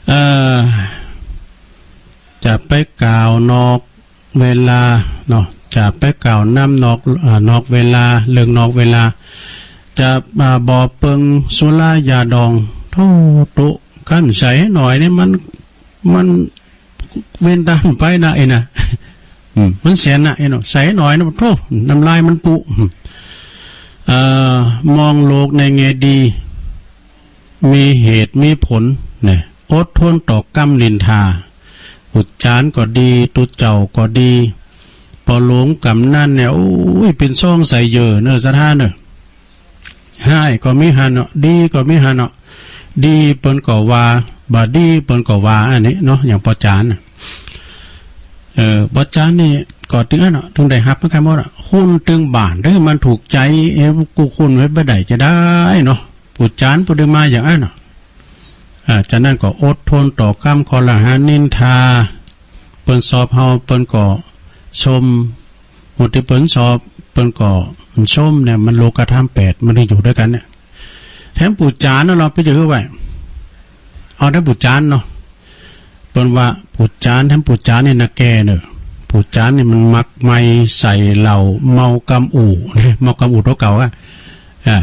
เอ่อ จะไปกล่าวนอกเวลาเนาะ จะไปกล่าวนำนอก อ่า นอกเวลา เรื่องนอกเวลา จะ อ่า บ่เปิงสุรายาดอง โธ่ ตุ๊ คันใส่หน้อยนี่มัน มันเว้นตานไปนะ ไอ้นะ อืม มันแสนนะ ไอ้เนาะ ใส่หน้อยนะ โธ่ น้ำลายมันปุ อืม เอ่อ มองโลกในแง่ดี มีเหตุมีผลนะ อดทนต่อกำนินทา ปูดจานก็ดี ตุ๊เจ้าก็ดี ปอหลวงก๋ำนันเนี่ย โอ้ย เป๋นซ่องใสเย่อเนาะ ศรัทธาเนาะ ฮ้ายก็มีหั้นเนาะ ดีก็มีหั้นเนาะ ดีเปิ้นก็ว่า บ่ดีเปิ้นก็ว่า อันนี้เนาะ อย่างป้อจ๋านน่ะ เอ่อ ป้อจ๋านนี่ก็ตึงอั้นเนาะ ตึงได้ฮับเหมือนกั๋นหมดอะ คนตึงบ้านเด้อ มันถูกใจ๋ เอ๊ะ กู้คนไว้บ่ได้จะได้เนาะ ปูดจานปู้ได้มาอย่างอั้นเนาะ อ่า จากนั้นก็อดทนต่อกำคอรหานินทา เปิ้นชอบเฮาเปิ้นก็ชม หมู่ตี้เปิ้นชอบเปิ้นก็ชมเนี่ย มันโลกธรรมแปด มันได้อยู่ด้วยกั๋นเนี่ย แถมปูดจานนะ เฮาไปจะหื้อไว้ เอาแถมปูดจานเนาะ เปิ้นว่าปูดจาน แถมปูดจานนี่นะแก่เนาะ ปูดจานนี่มันมักไมใส่เหล้า เมากำอู่ เมาก๋ำอู่ตั๋วเก่าอะ อ่า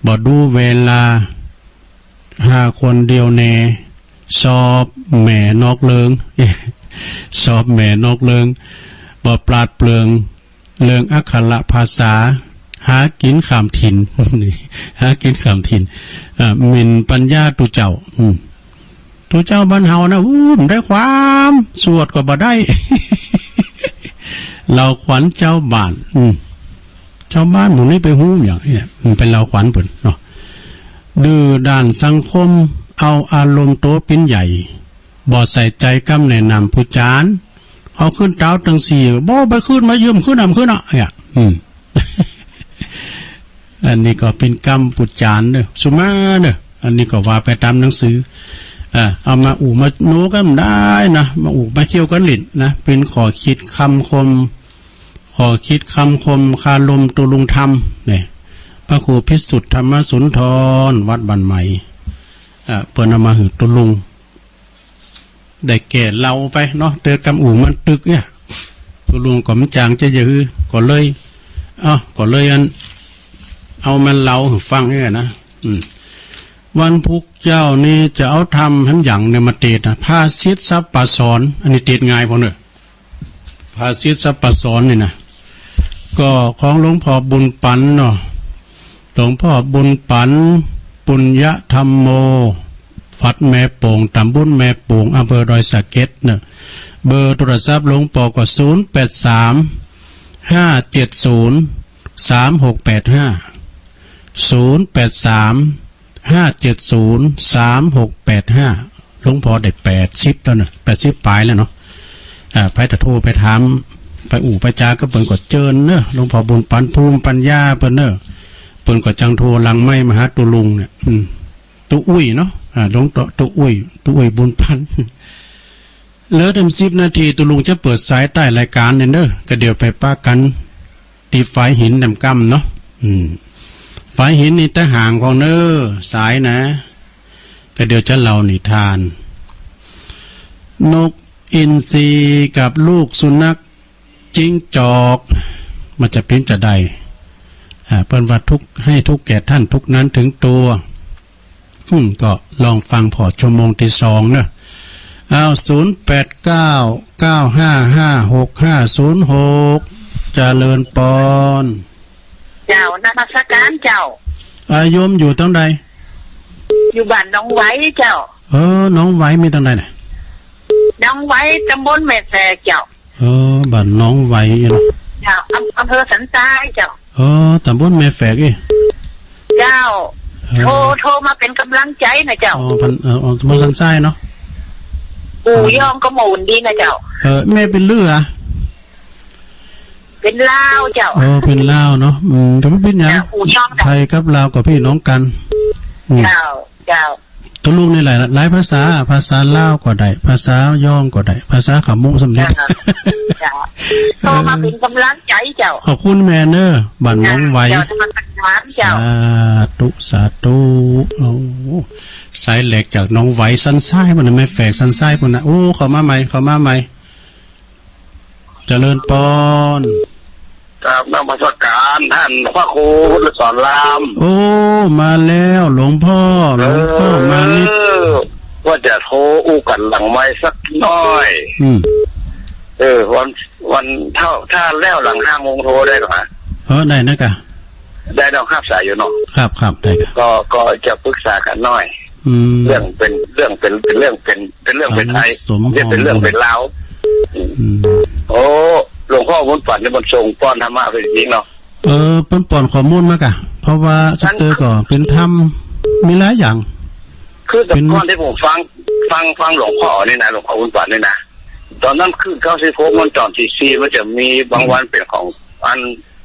บ่ดูเวลา หาคนเดียวแน่ ชอบแหมนอกเรื่อง ชอบแหมนอกเรื่อง บ่ปราดเปรื่องเรื่องอักขระภาษา หากิ๋นข้ามถิ่น หากิ๋นข้ามถิ่น อ่า หมิ่นปัญญาตุ๊เจ้า อืม ตุ๊เจ้าบ้านเฮานะ อู้ บ่ได้ความ สวดก็บ่ได้ เล่าขวัญจาวบ้าน อืม จาวบ้านหมู่นี้ไปฮู้อย่างเนี่ย มันไปเล่าขวัญเปิ้นเนาะ ดื้อด้านสังคม เอาอารมณ์ตั๋วเป๋นใหญ่ บ่ใส่ใจ๋กำแนะนำปูดจาน เอาขึ้นตาวตังสี่ บ่ไปขึ้นมายืมขึ้นนำขึ้นอ่ะ เนี่ย อืม อันนี้ก็เป๋นกำปูดจานเนาะ สุมาเนาะ อันนี้ก็ว่าไปต๋ามหนังสือ อ่า เอามาอู่มาโนกั๋นได้นะ มาอู่มาเคี่ยวกั๋นเล่นนะ เป๋นข้อคิดคำคม ข้อคิดคำคมคารมตุ๊ลุงธรรมเนี่ย พระครูพิสุทธิ์ธรรมสุนทร วัดบ้านใหม่ อ่า เปิ้นเอามาหื้อตุ๊ลุง ได้แก่เล่าไปเนาะ เติดกำอู่มันตึกเนี่ย ตุ๊ลุงก็บ่จ๋างจะหื้อ ก็เลย เอ้า ก็เลยอัน เอามาเล่าหื้อฟังเนี่ยนะ อืม วันพุธเจ๊านี่จะเอาธรรมหันหยังเนี่ยมาเตสน์นะ ภาษิตทรัพย์ปาสร อันนี้เตสน์ง่ายพอเนอะ ภาษิตทรัพย์ปาสรนี่นะ ก็ของหลวงพ่อบุญปันเนาะ หลวงพ่อบุญปัน ปุญญธรรมโม วัดแม่โป่ง ต๋ำบลแม่โป่ง อำเภอดอยสะเก็ดเนอะ เบอร์โทรศัพท์หลวงพ่อก็ ศูนย์แปดสาม ห้าเจ็ดศูนย์ สามหกแปดห้า ศูนย์แปดสาม ห้าเจ็ดศูนย์ สามหกแปดห้า หลวงพ่อได้แปดสิบแล้วเนอะ แปดสิบป๋ายแล้วเนาะ อ่า ใผจะโทรไปถาม ไปอู้ไปจากับเปิ้นก็เจิญเนอะ หลวงพ่อบุญปัน ภูมิปัญญาเปิ้นเนอะ เปิ้นก็จั้งโทรหลังไมค์มาหาตุ๊ลุงเนี่ย อืม ตุ๊อุ้ยเนาะ อ่า หลวงตุ๊อุ้ย ตุ๊อุ้ยบุญปัน เหลือแหมสิบนาที ตุ๊ลุงจะเปิดสายใต้รายก๋านเนี่ยเนอะ ก็เดี๋ยวไปปะกั๋น ตี้ฝายหินแหมก้ำเนาะ อืม ฝายหินนี่ตะห่างของเน่อ สายนะ ก็เดี๋ยวจะเล่านิทาน นกอินทรีกับลูกสุนัขจิ้งจอก มันจะเป๋นจาใด อ่า เปิ้นว่าทุกข์ ให้ทุกข์แก่ท่านทุกข์นั้นถึงตัว อืม ก็ลองฟังผ่อชั่วโมงตี้สองเนอะ อ้าว ศูนย์แปดเก้า เก้าห้าห้า หกห้าศูนย์หก เจริญปอน เจ้า นมัสก๋านเจ้า อ่า โยมอยู่ตังใด อยู่บ้านหนองไหวเจ้า เออ หนองไหวมีตังใดน่ะ หนองไหว ต๋ำบลแม่แฝกเจ้า เออ บ้านหนองไหวเนาะ เจ้า อำ อำเภอสันทรายเจ้า เออ ต๋ำบลแม่แฝกอี้ เจ้า เออ โทร โทรมาเป๋นก๋ำลังใจ๋นะเจ้า อ๋อ พัน เออ อ๋อ ต๋ำบลสันทรายเนาะ ปู่ย่องก็หมู่ดีนะเจ้า เออ แม่เป๋นลืออะ เป๋นลาวเจ้า เออ เป๋นลาวเนาะ อืม ก็บ่เป๋นหยัง เจ้า ปู่ย่องเจ้า ไทยกับลาวก็ปี้น้องกั๋น อืม เจ้า เจ้า ตุ๊ลุงนี่หลาย หลายภาษา ภาษาลาวก็ได้ ภาษาย่องก็ได้ ภาษาขมุสำเร็จ เจ้า เจ้า โทรมาเป๋นก๋ำลังใจ๋เจ้า ขอบคุณแม่เน่อ บ้านหนองไหว เจ้า นมัสก๋านเจ้า สาธุ สาธุ โอ้ สายแหลกจากหนองไหวสันทรายปุ้นนะ แม่แฝกสันทรายปุ้นนะ โอ้ เข้ามาใหม่ เข้ามาใหม่ เจริญปอน ครับ นมัสก๋านต้านพระครูพุทธสอนราม โอ้ มาแล้วหลวงพ่อ หลวงพ่อมานิด เออ ว่าจะโทรอู้กั๋นหลังไมค์สักหน้อย อืม เออ วัน วัน ถ้า ถ้าแล้วหลังห้าโมงโทรได้ก่อ เออ ได้นะกะ ได้เนาะ ฮับสายอยู่เนาะ ครับ ครับ ได้กะ ก็ ก็จะปรึกษากั๋นหน้อย อืม เรื่องเป๋น เรื่องเป๋น เป๋นเรื่องเป๋น เป๋นเรื่องเป๋นไทย สม เป๋นเรื่องเป๋นราว อืม โอ้ หลวงพ่อบุญปันนี่มันส่งป้อนธรรมะไปจริงเนาะ เออ เปิ้นป้อนข้อมูลมากะ เพราะว่าสเตอร์ก็เป๋นธรรม มีหลายอย่าง คือแต่ก่อนตี้ผมฟัง ฟัง ฟังหลวงพ่อนี่นะ หลวงพ่อบุญปันนี่นะ ต๋อนนั้นคือเก้าสิบหก มันต๋อนตี้สี่ มันจะมีบางวันเป๋นของอัน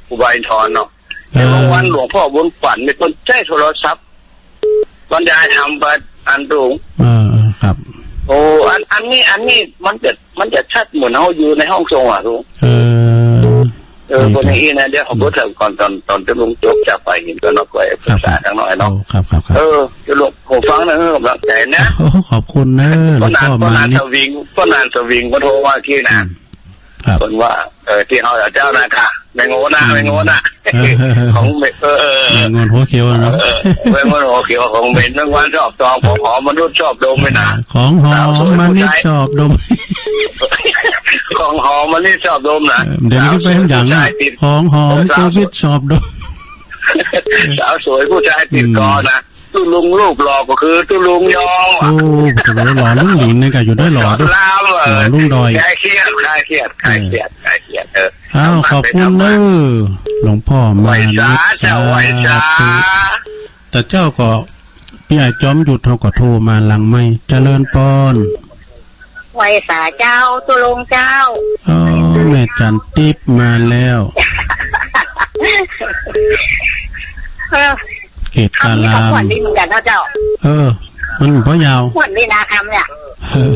ครูบาอินทร์เนาะ แต่บางวันหลวงพ่อบุญปันนี่เปิ้นใจ๊โทรศัพท์บรรยายธรรมไปอันตุง เออ เออ ครับ โอ้ อัน อันนี้ อันนี้มันจะ มันจะชัดเหมือนเฮาอยู่ในห้องส่งอะตุง เออ เออ คนอย่างอี้นะ เดี๋ยวเขาก็เถิงก่อน ต๋อน ต๋อนตุ๊ลุงจบจากฝ่ายหินก็เนาะ ก็ปรึกษากั๋นหน้อยเนาะ โอ้ ครับ ครับ ครับ เออ ตุ๊ลุง ผมฟังนะ เออ ก๋ำลังใจ๋นะ โอ้ ขอบคุณเน่อ หลวงพ่อมานิด ป้อนานสวิง ป้อนานสวิงก็โทรมากี้นะ อืม ครับ เปิ้นว่า เออ ตี้เฮาเจ้านะค่ะ แมงโง่นะ อืม แมงโง่นะ เออ ของเมน เออ เออ แมงโง่หัวเขียวเนาะ เออ แมงโง่หัวเขียวของเมน แมงวันชอบตอม ของหอมมนุษย์ชอบดมนี่นะ ของหอมมนุษย์ชอบดม ของหอมมนุษย์ชอบดมนะ เออ เดี๋ยวนี้ไปอย่างนั้น สาวสวยผู้ชายติด ของหอม เออ สาวสวย โควิดชอบดม สาวสวยผู้ชายติดคอนะ ตุ๊ลุงรูปหล่อก็คือตุ๊ลุงยอง โอ้ ตุ๊ลุงหล่อลุงหลินนี่ก็อยู่ได้หล่อด้วย ลาม เออ หล่อลุงดอย คลายเครียด คลายเครียด คลายเครียด เออ คลายเครียด เออ อ้าว ขอบคุณเน่อ หลวงพ่อมานิด ไหว้สา สาธุ เจ้า ไหว้สา แต่เจ้าก็ ปี้อ้ายจอมยุทธเขาก็โทรมาหลังไมค์ เจริญปอน ไหว้สาเจ้า ตุ๊ลุงเจ้า อ๋อ แม่จันทร์ติ๊บมาแล้ว เออ เกตการาม คำนี้ก็ม่วนดีเหมือนกั๋นเนาะเจ้า เออ มันบ่ยาว ม่วนดีนะคำเนี่ย เออ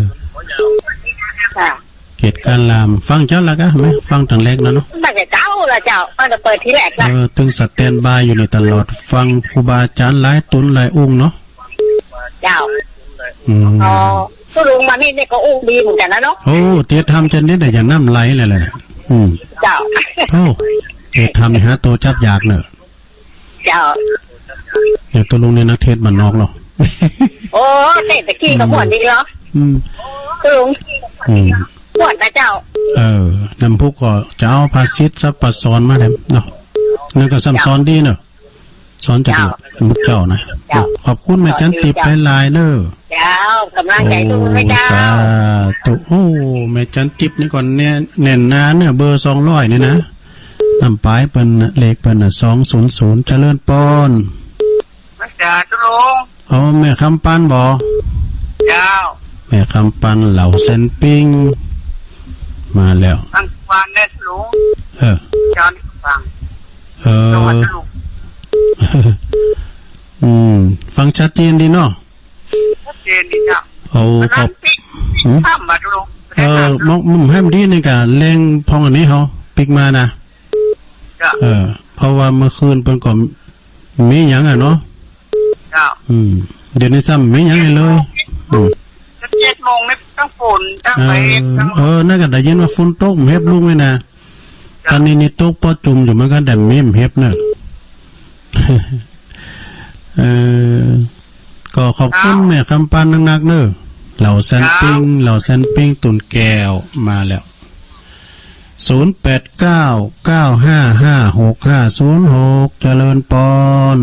ค่ะ เกตการาม ฟังเจ้าละกะ แม่ ฟังตั้งแรกนะเนาะ ตั้งแต่เจ๊าละเจ้า ตั้งแต่เปิดทีแรกละ เออ ตึงสแตนบายอยู่นี่ตลอด ฟังครูบาอาจ๋ารย์หลายตุ๊นหลายองค์เนาะ เจ้า อืม อ๋อ ตุ๊ลุงมานี่นี่ก็อู้ดีเหมือนกั๋นนะเนาะ โอ้ เตียรธรรมจะนิดเดียวอย่างน้ำไหลเลยแหละ อืม เจ้า โอ้ เตียรธรรมนี่หาโตจับยากเน่อ เจ้า เนี่ย ตุ๊ลุงนี่นักเทศน์บ้านนอกเนาะ โอ้ เทศน์ตะกี้ก็ม่วนดีเนาะ อืม ตุ๊ลุง อืม ม่วนนะเจ้า เออ น้ำพุก็จะเอาภาษิตสัพพะสอนมาแถมเนาะ นั่นก็ซ้ำสอนดีเนาะ สอนจาก เจ้า มุกเจ้านะ เจ้า ขอบคุณแม่จันติบหลายๆ เด้อ เจ้า กำลังใจตุ๊ลุงนะเจ้า โอ้ สาธุ โอ้ แม่จันติบนี่ก่อนเนี่ย แน่นหนาเนี่ย เบอร์สองร้อยนี่นะ น้ำปายเปิ้นน่ะ เลขเปิ้นน่ะ สองศูนย์ศูนย์ เจริญปอน มาจากตุ๊ลุง อ๋อ แม่คำปันบ่ เจ้า แม่คำปันเหล่าแซนปิ้ง มาแล้ว ฟังวันแน่ตุ๊ลุง เออ จอนฟัง เออ จังหวัดตุ๊ลุง อืม ฟังชัดเจนดีเนาะ ชัดเจนดีเจ้า โอ้ ขอบ หืม ถ้ำมาตุ๊ลุง เออ มอง มุมให้มันดีนี่กะแรงพองอันนี้เฮาปิ๊กมานะ เจ้า เออ เพราะว่าเมื่อคืนเปิ้นก็มีหยังอะเนาะ เจ้า อืม เดี๋ยวนี้ซ้ำมีหยังเลย อืม เจ็ดโมงนี่ต้องฝน ต้อง เออ เมฆ ต้อง เออ นั่นก็ได้ยินว่าฝนตก เห็บลุงเลยนะ เจ้า ตอนนี้นี่ตกปอจุ่มอยู่เหมือนกัน แต่มีเห็บเนอะ เออ ก็ขอบคุณ เจ้า แม่คำปันนักๆ เนอะ เหล่าแซนปิ้ง เจ้า เหล่าแซนปิ้ง ตุ่นแก้ว มาแล้ว ศูนย์แปดเก้า เก้าห้าห้า หกห้าศูนย์หก เจริญปอน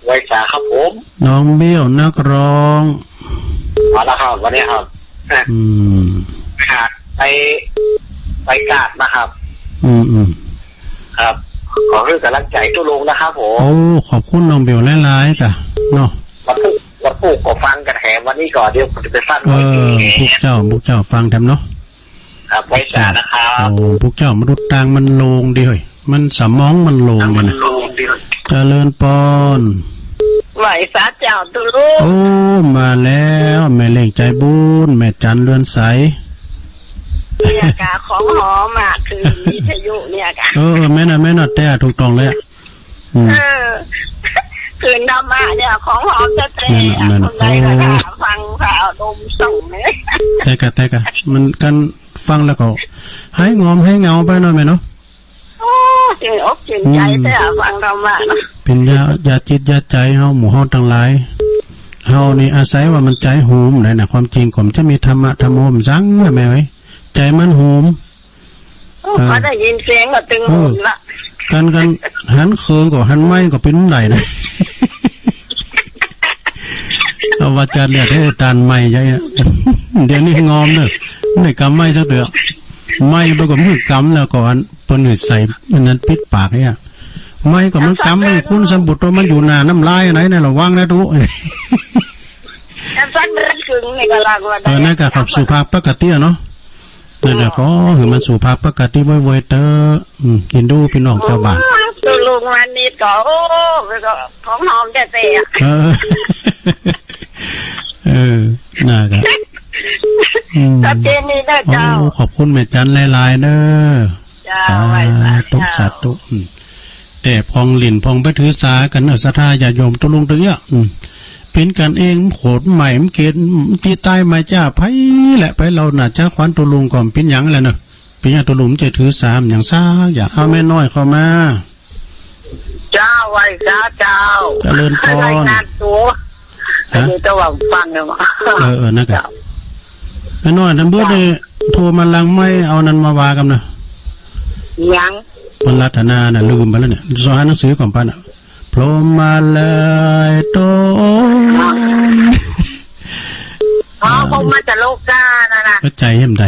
ไหว้สาครับผม น้องเบี้ยวนักร้อง มาแล้วครับ วันนี้ครับ อืม ไปหาด ไป ไปกาดนะครับ อืม อืม ครับ ขอหื้อกำลังใจ๋ตุ๊ลุงนะครับผม โอ้ ขอบคุณน้องเบี้ยวหลายๆ กะ เนาะ วันพูก วันพูกก็ฟังกันแถม วันนี้ก็เดี๋ยวผมจะไปฟัง เออ ไว้ที่ พุกเจ้า พุกเจ้าฟังแถมเนาะ ครับ ไหว้สานะครับ โอ้ พุกเจ้ามาดูตางมันโล่งดีเฮ้ย มันสมองมันโล่งดีนะ มันโล่งดี เจริญปอน ไหว้สาเจ้าตุ๊ลุง โอ้ มาแล้ว แม่เลี้ยงใจ๋บุญ แม่จันเรือนใส เนี่ยกะของหอมอะ คือวิทยุเนี่ยกะ เออ เออ แม่นน่ะ แม่นน่ะ แต่ถูกต้องเลยอะ อืม เออ คืนธรรมะเนี่ยของหอมแต๊ๆ แม่นน่ะ อะ แม่นน่ะ คนใดก็ โอ้ ฟังก็เอาลมส่งเลย แต่กะ แต่กะ มันกันฟังแล้วก็หายงอมหายเหงาไปเนาะแม่เนาะ โอ้ จื้นอกจื้นใจ๋ อืม แต่ฟังธรรมะเนาะ เป๋นยา ยาจิตยาใจ๋เฮา หมู่เฮาตังหลาย เฮานี่อาศัยว่ามันใจ๋หูมได้นะ ความจริงก็มันจะมีธรรมะธรรมโอมสังนะแม่เอ้ย ใจ๋มันหูม โอ้ เออ พอได้ยินเสียงก็ตึง เออ หูละ กัน กันหันเคิงก็หันไม้ก็เป๋นได้นะ เอาว่าจานเนี่ยให้ตานไม้ใหญ่อะ เดี๋ยวนี้งอมเนอะ ไม่กำไม้สักเตื้อ ไม้เปิ้นก็บ่หื้อกำแล้วก็อันเปิ้นหื้อใส่อันนั้นปิดปากเนี่ย ไม้ก็มันกำไม่คุ้นสมบัติตัวมันอยู่หน้าน้ำลายอันไหนเนี่ย ระวังนะตุ๊ แต่สักเดือนครึ่งนี่ก็ลากว่าได้ เออ นั่นก็ขับสู่ภาพปกติอะเนาะ นั่นแหละ อืม ก็หื้อมันสู่ภาพปกติไวๆ เต๊อะ อืม เอ็นดูปี้น้องจาวบ้าน โอ้ ตุ๊ลุงวันนี้ก็ โอ้ ก็ของหอมแต๊ๆ อะ เออ เออ น่าก็ อืม ชัดเจนดีนะเจ้า โอ้ ขอบคุณแม่จันหลายๆ เด้อ เจ้า สาธุ ไหว้สาเจ้า สาธุ อืม แต่ผ่องหลิ้นผ่องไปถือสากั๋นเนอะ ศรัทธาญาติโยมตุ๊ลุงตึงเยอะ อืม เป๋นกั๋นเอง โขดใหม่ มันเกณฑ์ ตี้ใต้มาจ้า ไผแหละ ไผเล่าน่าจะขวัญตุ๊ลุงก็เป๋นหยังแหละเนอะ เป๋นหยังตุ๊ลุงจะถือสาหยังสักอย่าง เอาแม่น้อยเข้ามา เจ้า ไหว้สาเจ้า เจริญปอน รายงานตั๋ว ฮะ อันนี้จะว่าฟังเนี่ยมา เออ เออ นั่นกะ เจ้า แม่น้อย นั้นเบิดเนี่ย เจ้า โทรมาหลังไมค์ เอานั้นมาว่ากั๋นนะ หยัง เปิ้นรัตนาน่ะ ลืมไปแล้วเนี่ย สอนหนังสือก่อนปะน่ะ พรหมมาลัยตน อ๋อ พรหมจโลกาน่ะนะ เข้าใจ๋เห็นใด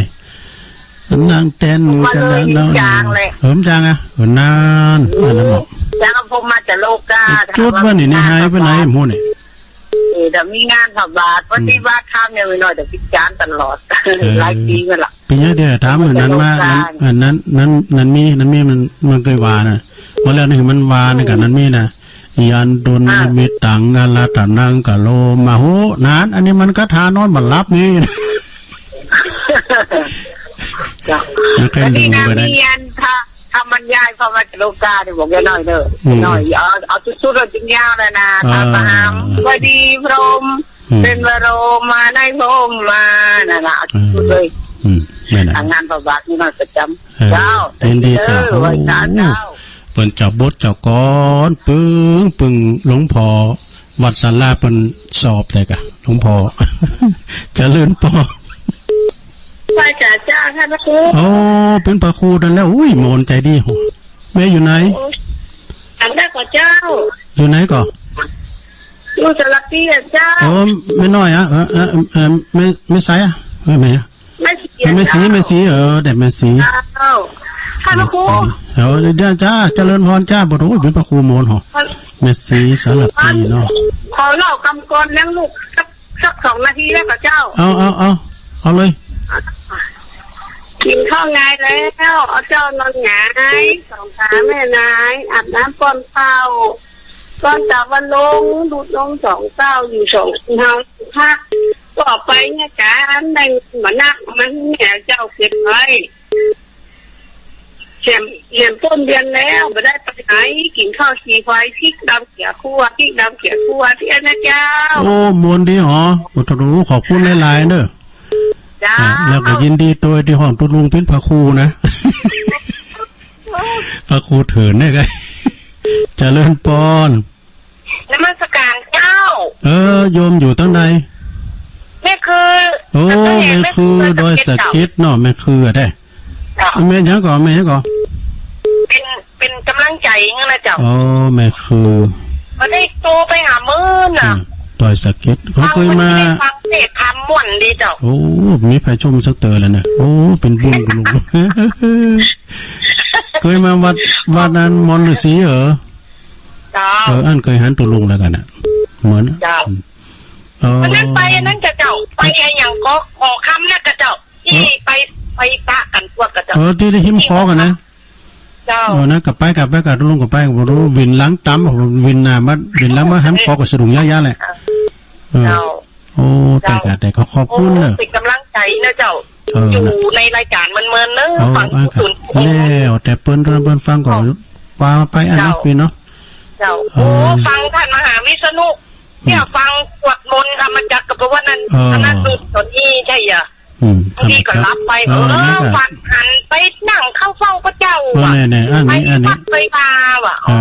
นั่งแต้น พรหมมาลัย กั๋นนะ จางเลย เออ มันจางอะ เออ นาน อันนั้นเนาะ จางพรหมจโลกา จุดว่านี่ นี่หายไปไหนหมู่นี่ เออ เดี๋ยวมีงานพระบาท ปฏิบัติธรรมเนี่ย แม่น้อยเดี๋ยวพิจารณ์ตลอด เออ หลายปี๋มาละ ปี๋นี้เดี๋ยวถามอันนั้นมา อัน อันนั้น นั้น นั้นมี นั้นมี มัน มันเกยว่าน่ะ ว่าแล้วนี่มันว่าในกั๋นนั้นมีน่ะ ยันตุน อ่า นิมิตตัง อาราธนัง กะโรมาโห นั้น อันนี้มันคาถานอนบ่หลับนี่ เจ้า มันเคยลืมไปได้ อันนี้นะ มีอันพระ คำบรรยายพรหมจโลกาเนี่ย บอกแม่น้อยเนอะ อืม แม่น้อย เอา เอาสุดๆ เลย จริงยาวเลยนะ อ่า ตาปะหัง วดีพรหม อืม เป็นบรมมาในพรหมมา นั่นน่ะ เอาสุดๆ เลย อืม แม่นน่ะ อ่ะ งานพระบาทนี่มาประจำ เออ เจ้า ยินดีเจ้า เออ ไหว้สาเจ้า โอ้ เปิ้นเจ้าบทเจ้ากลอน ปึ้ง ปึ้งหลวงพ่อวัดศาลาเปิ้นสอบแต่กะ หลวงพ่อ เจริญปอ ไหว้สาเจ้าค่ะพระครู โอ้ เป๋นพระครูตันแล้ว อุ้ย โหมนใจ๋ดี แม่อยู่ไหน โอ้ ถามได้ก่อเจ้า อยู่ไหนก่อ อยู่สารพีอะเจ้า โอ้ แม่น้อยอะ เออ เออ เออ แม่ แม่ใสอะ เออ แม่ แม่ศรี แม่ศรี เออ แต่แม่ศรี เจ้า ค่ะพระครู แม่ศรี เออ เดี๋ยวจ้า เจริญพรจ้า บ่โอ้ย เป๋นพระครูโหมนหอ แม่ศรีสารพีเนาะ ขอเล่ากำกลอนเลี้ยงลูกสัก สักสองนาทีได้ก่อเจ้า เอา เอา เอา เอาเลย กิ๋นข้าวงายแล้ว เอาเจ้านอนหงาย สองขาแม่นาย อาบน้ำป้อนข้าว ก่อนตะวันลง ดูดนมสองเต้า อยู่สองคนเฮาพัก ก็ไปเนี่ย ก๋านได้เงินบ่นัก มาหื้อแม่เจ้าเก็บไว้ เหียน เหียนป้นเรียนแล้ว บ่ได้ไปไหน กิ๋นข้าวจี่ควาย พริกดำเขียวคั่ว พริกดำเขียวคั่ว ตี้อั้นนะเจ้า โอ้ โหมนดีหอ โอ้ ขอบคุณหลายๆ เน่อ เจ้า อ่ะ แล้วก็ยินดีตวยตี้ฮ้องตุ๊ลุงเป๋นพระครูนะ พระครูเถินเนี่ยไง เจริญปอน นมัสการเจ้า เออ โยมอยู่ตังใด แม่คือ โอ้ แม่คือดอยสะเก็ดเนาะ แม่คืออะแต๊ เจ้า แม่หยังก่อ แม่หยังก่อ เป๋น เป๋นก๋ำลังใจ๋นะเจ้า โอ้ แม่คือ บ่ได้โตไปหาเปิ้นน่ะ อืม ดอยสะเก็ด เขาเกยมา ฟังเปิ้นได้ฟังเตศน์ธรรมม่วนดีเจ้า โอ้ มีไผชมสักเต๋อแล้วเนี่ย โอ้ เป๋นบุญตุ๊ลุง เกยมาวัด วัดนั้นมอนฤๅษีเหรอ เจ้า เออ อั้นเกยหันตุ๊ลุงแล้วกั๋นน่ะ เหมือน เจ้า อืม เออ วันนั้นไปอันนั้นกะเจ้า ไปอะหยังก็ หอคำนะกะเจ้า ตี้ เออ ไป ไปปะกั๋นพวกกะเจ้า เออ ตี้ได้หิมคอกั๋นนะ เจ้า เออ นะ กลับไป กลับไป กลับตุ๊ลุง กลับไป บ่ฮู้ วินหลังต๋ำ วินหน้ามา วินหลังมาหันคอก็สะดุ้งย้ายๆ แหละ เออ เจ้า โอ้ แต่กะ แต่ก็ขอบคุณเน่อ โอ้ เป๋นก๋ำลังใจ๋เน่อเจ้า เออ อยู่ในรายก๋านเมินๆ เน่อ โอ้ ฟัง อ่ะ ครับ แล้วแต่เปิ้น เปิ้นฟังก่อน ว่าไปอันนั้น เจ้า เปิ้นเนาะ เจ้า เออ โอ้ ฟังต้านมหาวิษณุ อืม เนี่ย ฟังสวดมนต์ธรรมจักรกัปปวัตตนั้น เออ อันนั้นคือต๋อนนี้ใจ้อะ อืม บางทีก็หลับไป เออ เออ นี่ก็ ฝันหันไปนั่งเข้าเฝ้าพระเจ้า เออ อะ แน่ๆ อันนี้ ไป อันนี้ วัดไปวาว่ะ เออ อ๋อ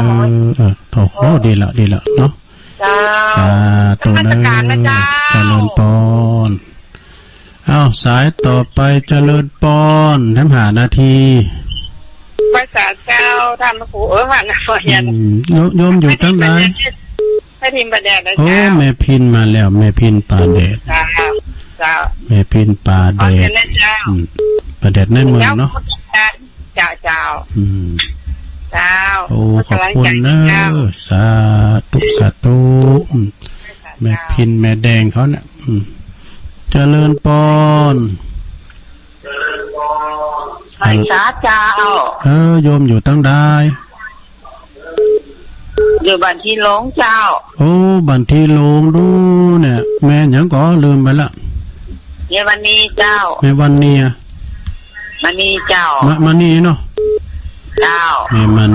เออ โอ้โห ดีละ ดีละเนาะ เจ้า สาธุ นมัสการนะเจ้า เจริญปอน อ้าว สายต่อไป เจริญปอน แถมห้านาที ไหว้สาเจ้า ต้านพระครู เออ ว่านะ อืม โยม โยมอยู่ตังใด แม่พิมพ์ป่าแดดนะ โอ้ เจ้า แม่พิมพ์มาแล้ว แม่พิมพ์ป่าแดด เจ้า เจ้า แม่พิมพ์ป่าแดด ขอเจริญเจ้า อืม ป่าแดดในเมืองเนาะ เจ้า เจ้า อืม เจ้า โอ้ ขอบคุณเน่อ เจ้า สาธุ สาธุ อืม แม่พิมพ์แม่แดงเขาเนี่ย อืม เจริญปอน ไหว้สาเจ้า เออ โยมอยู่ตังใด อยู่บ้านทีหลงเจ้า โอ้ บ้านทีหลงดูเนี่ย แม่หยังก่อ ลืมไปละ แม่วันนีเจ้า แม่วันนีอะ มณีเจ้า มะ มณีเนาะ เจ้า แม่วัน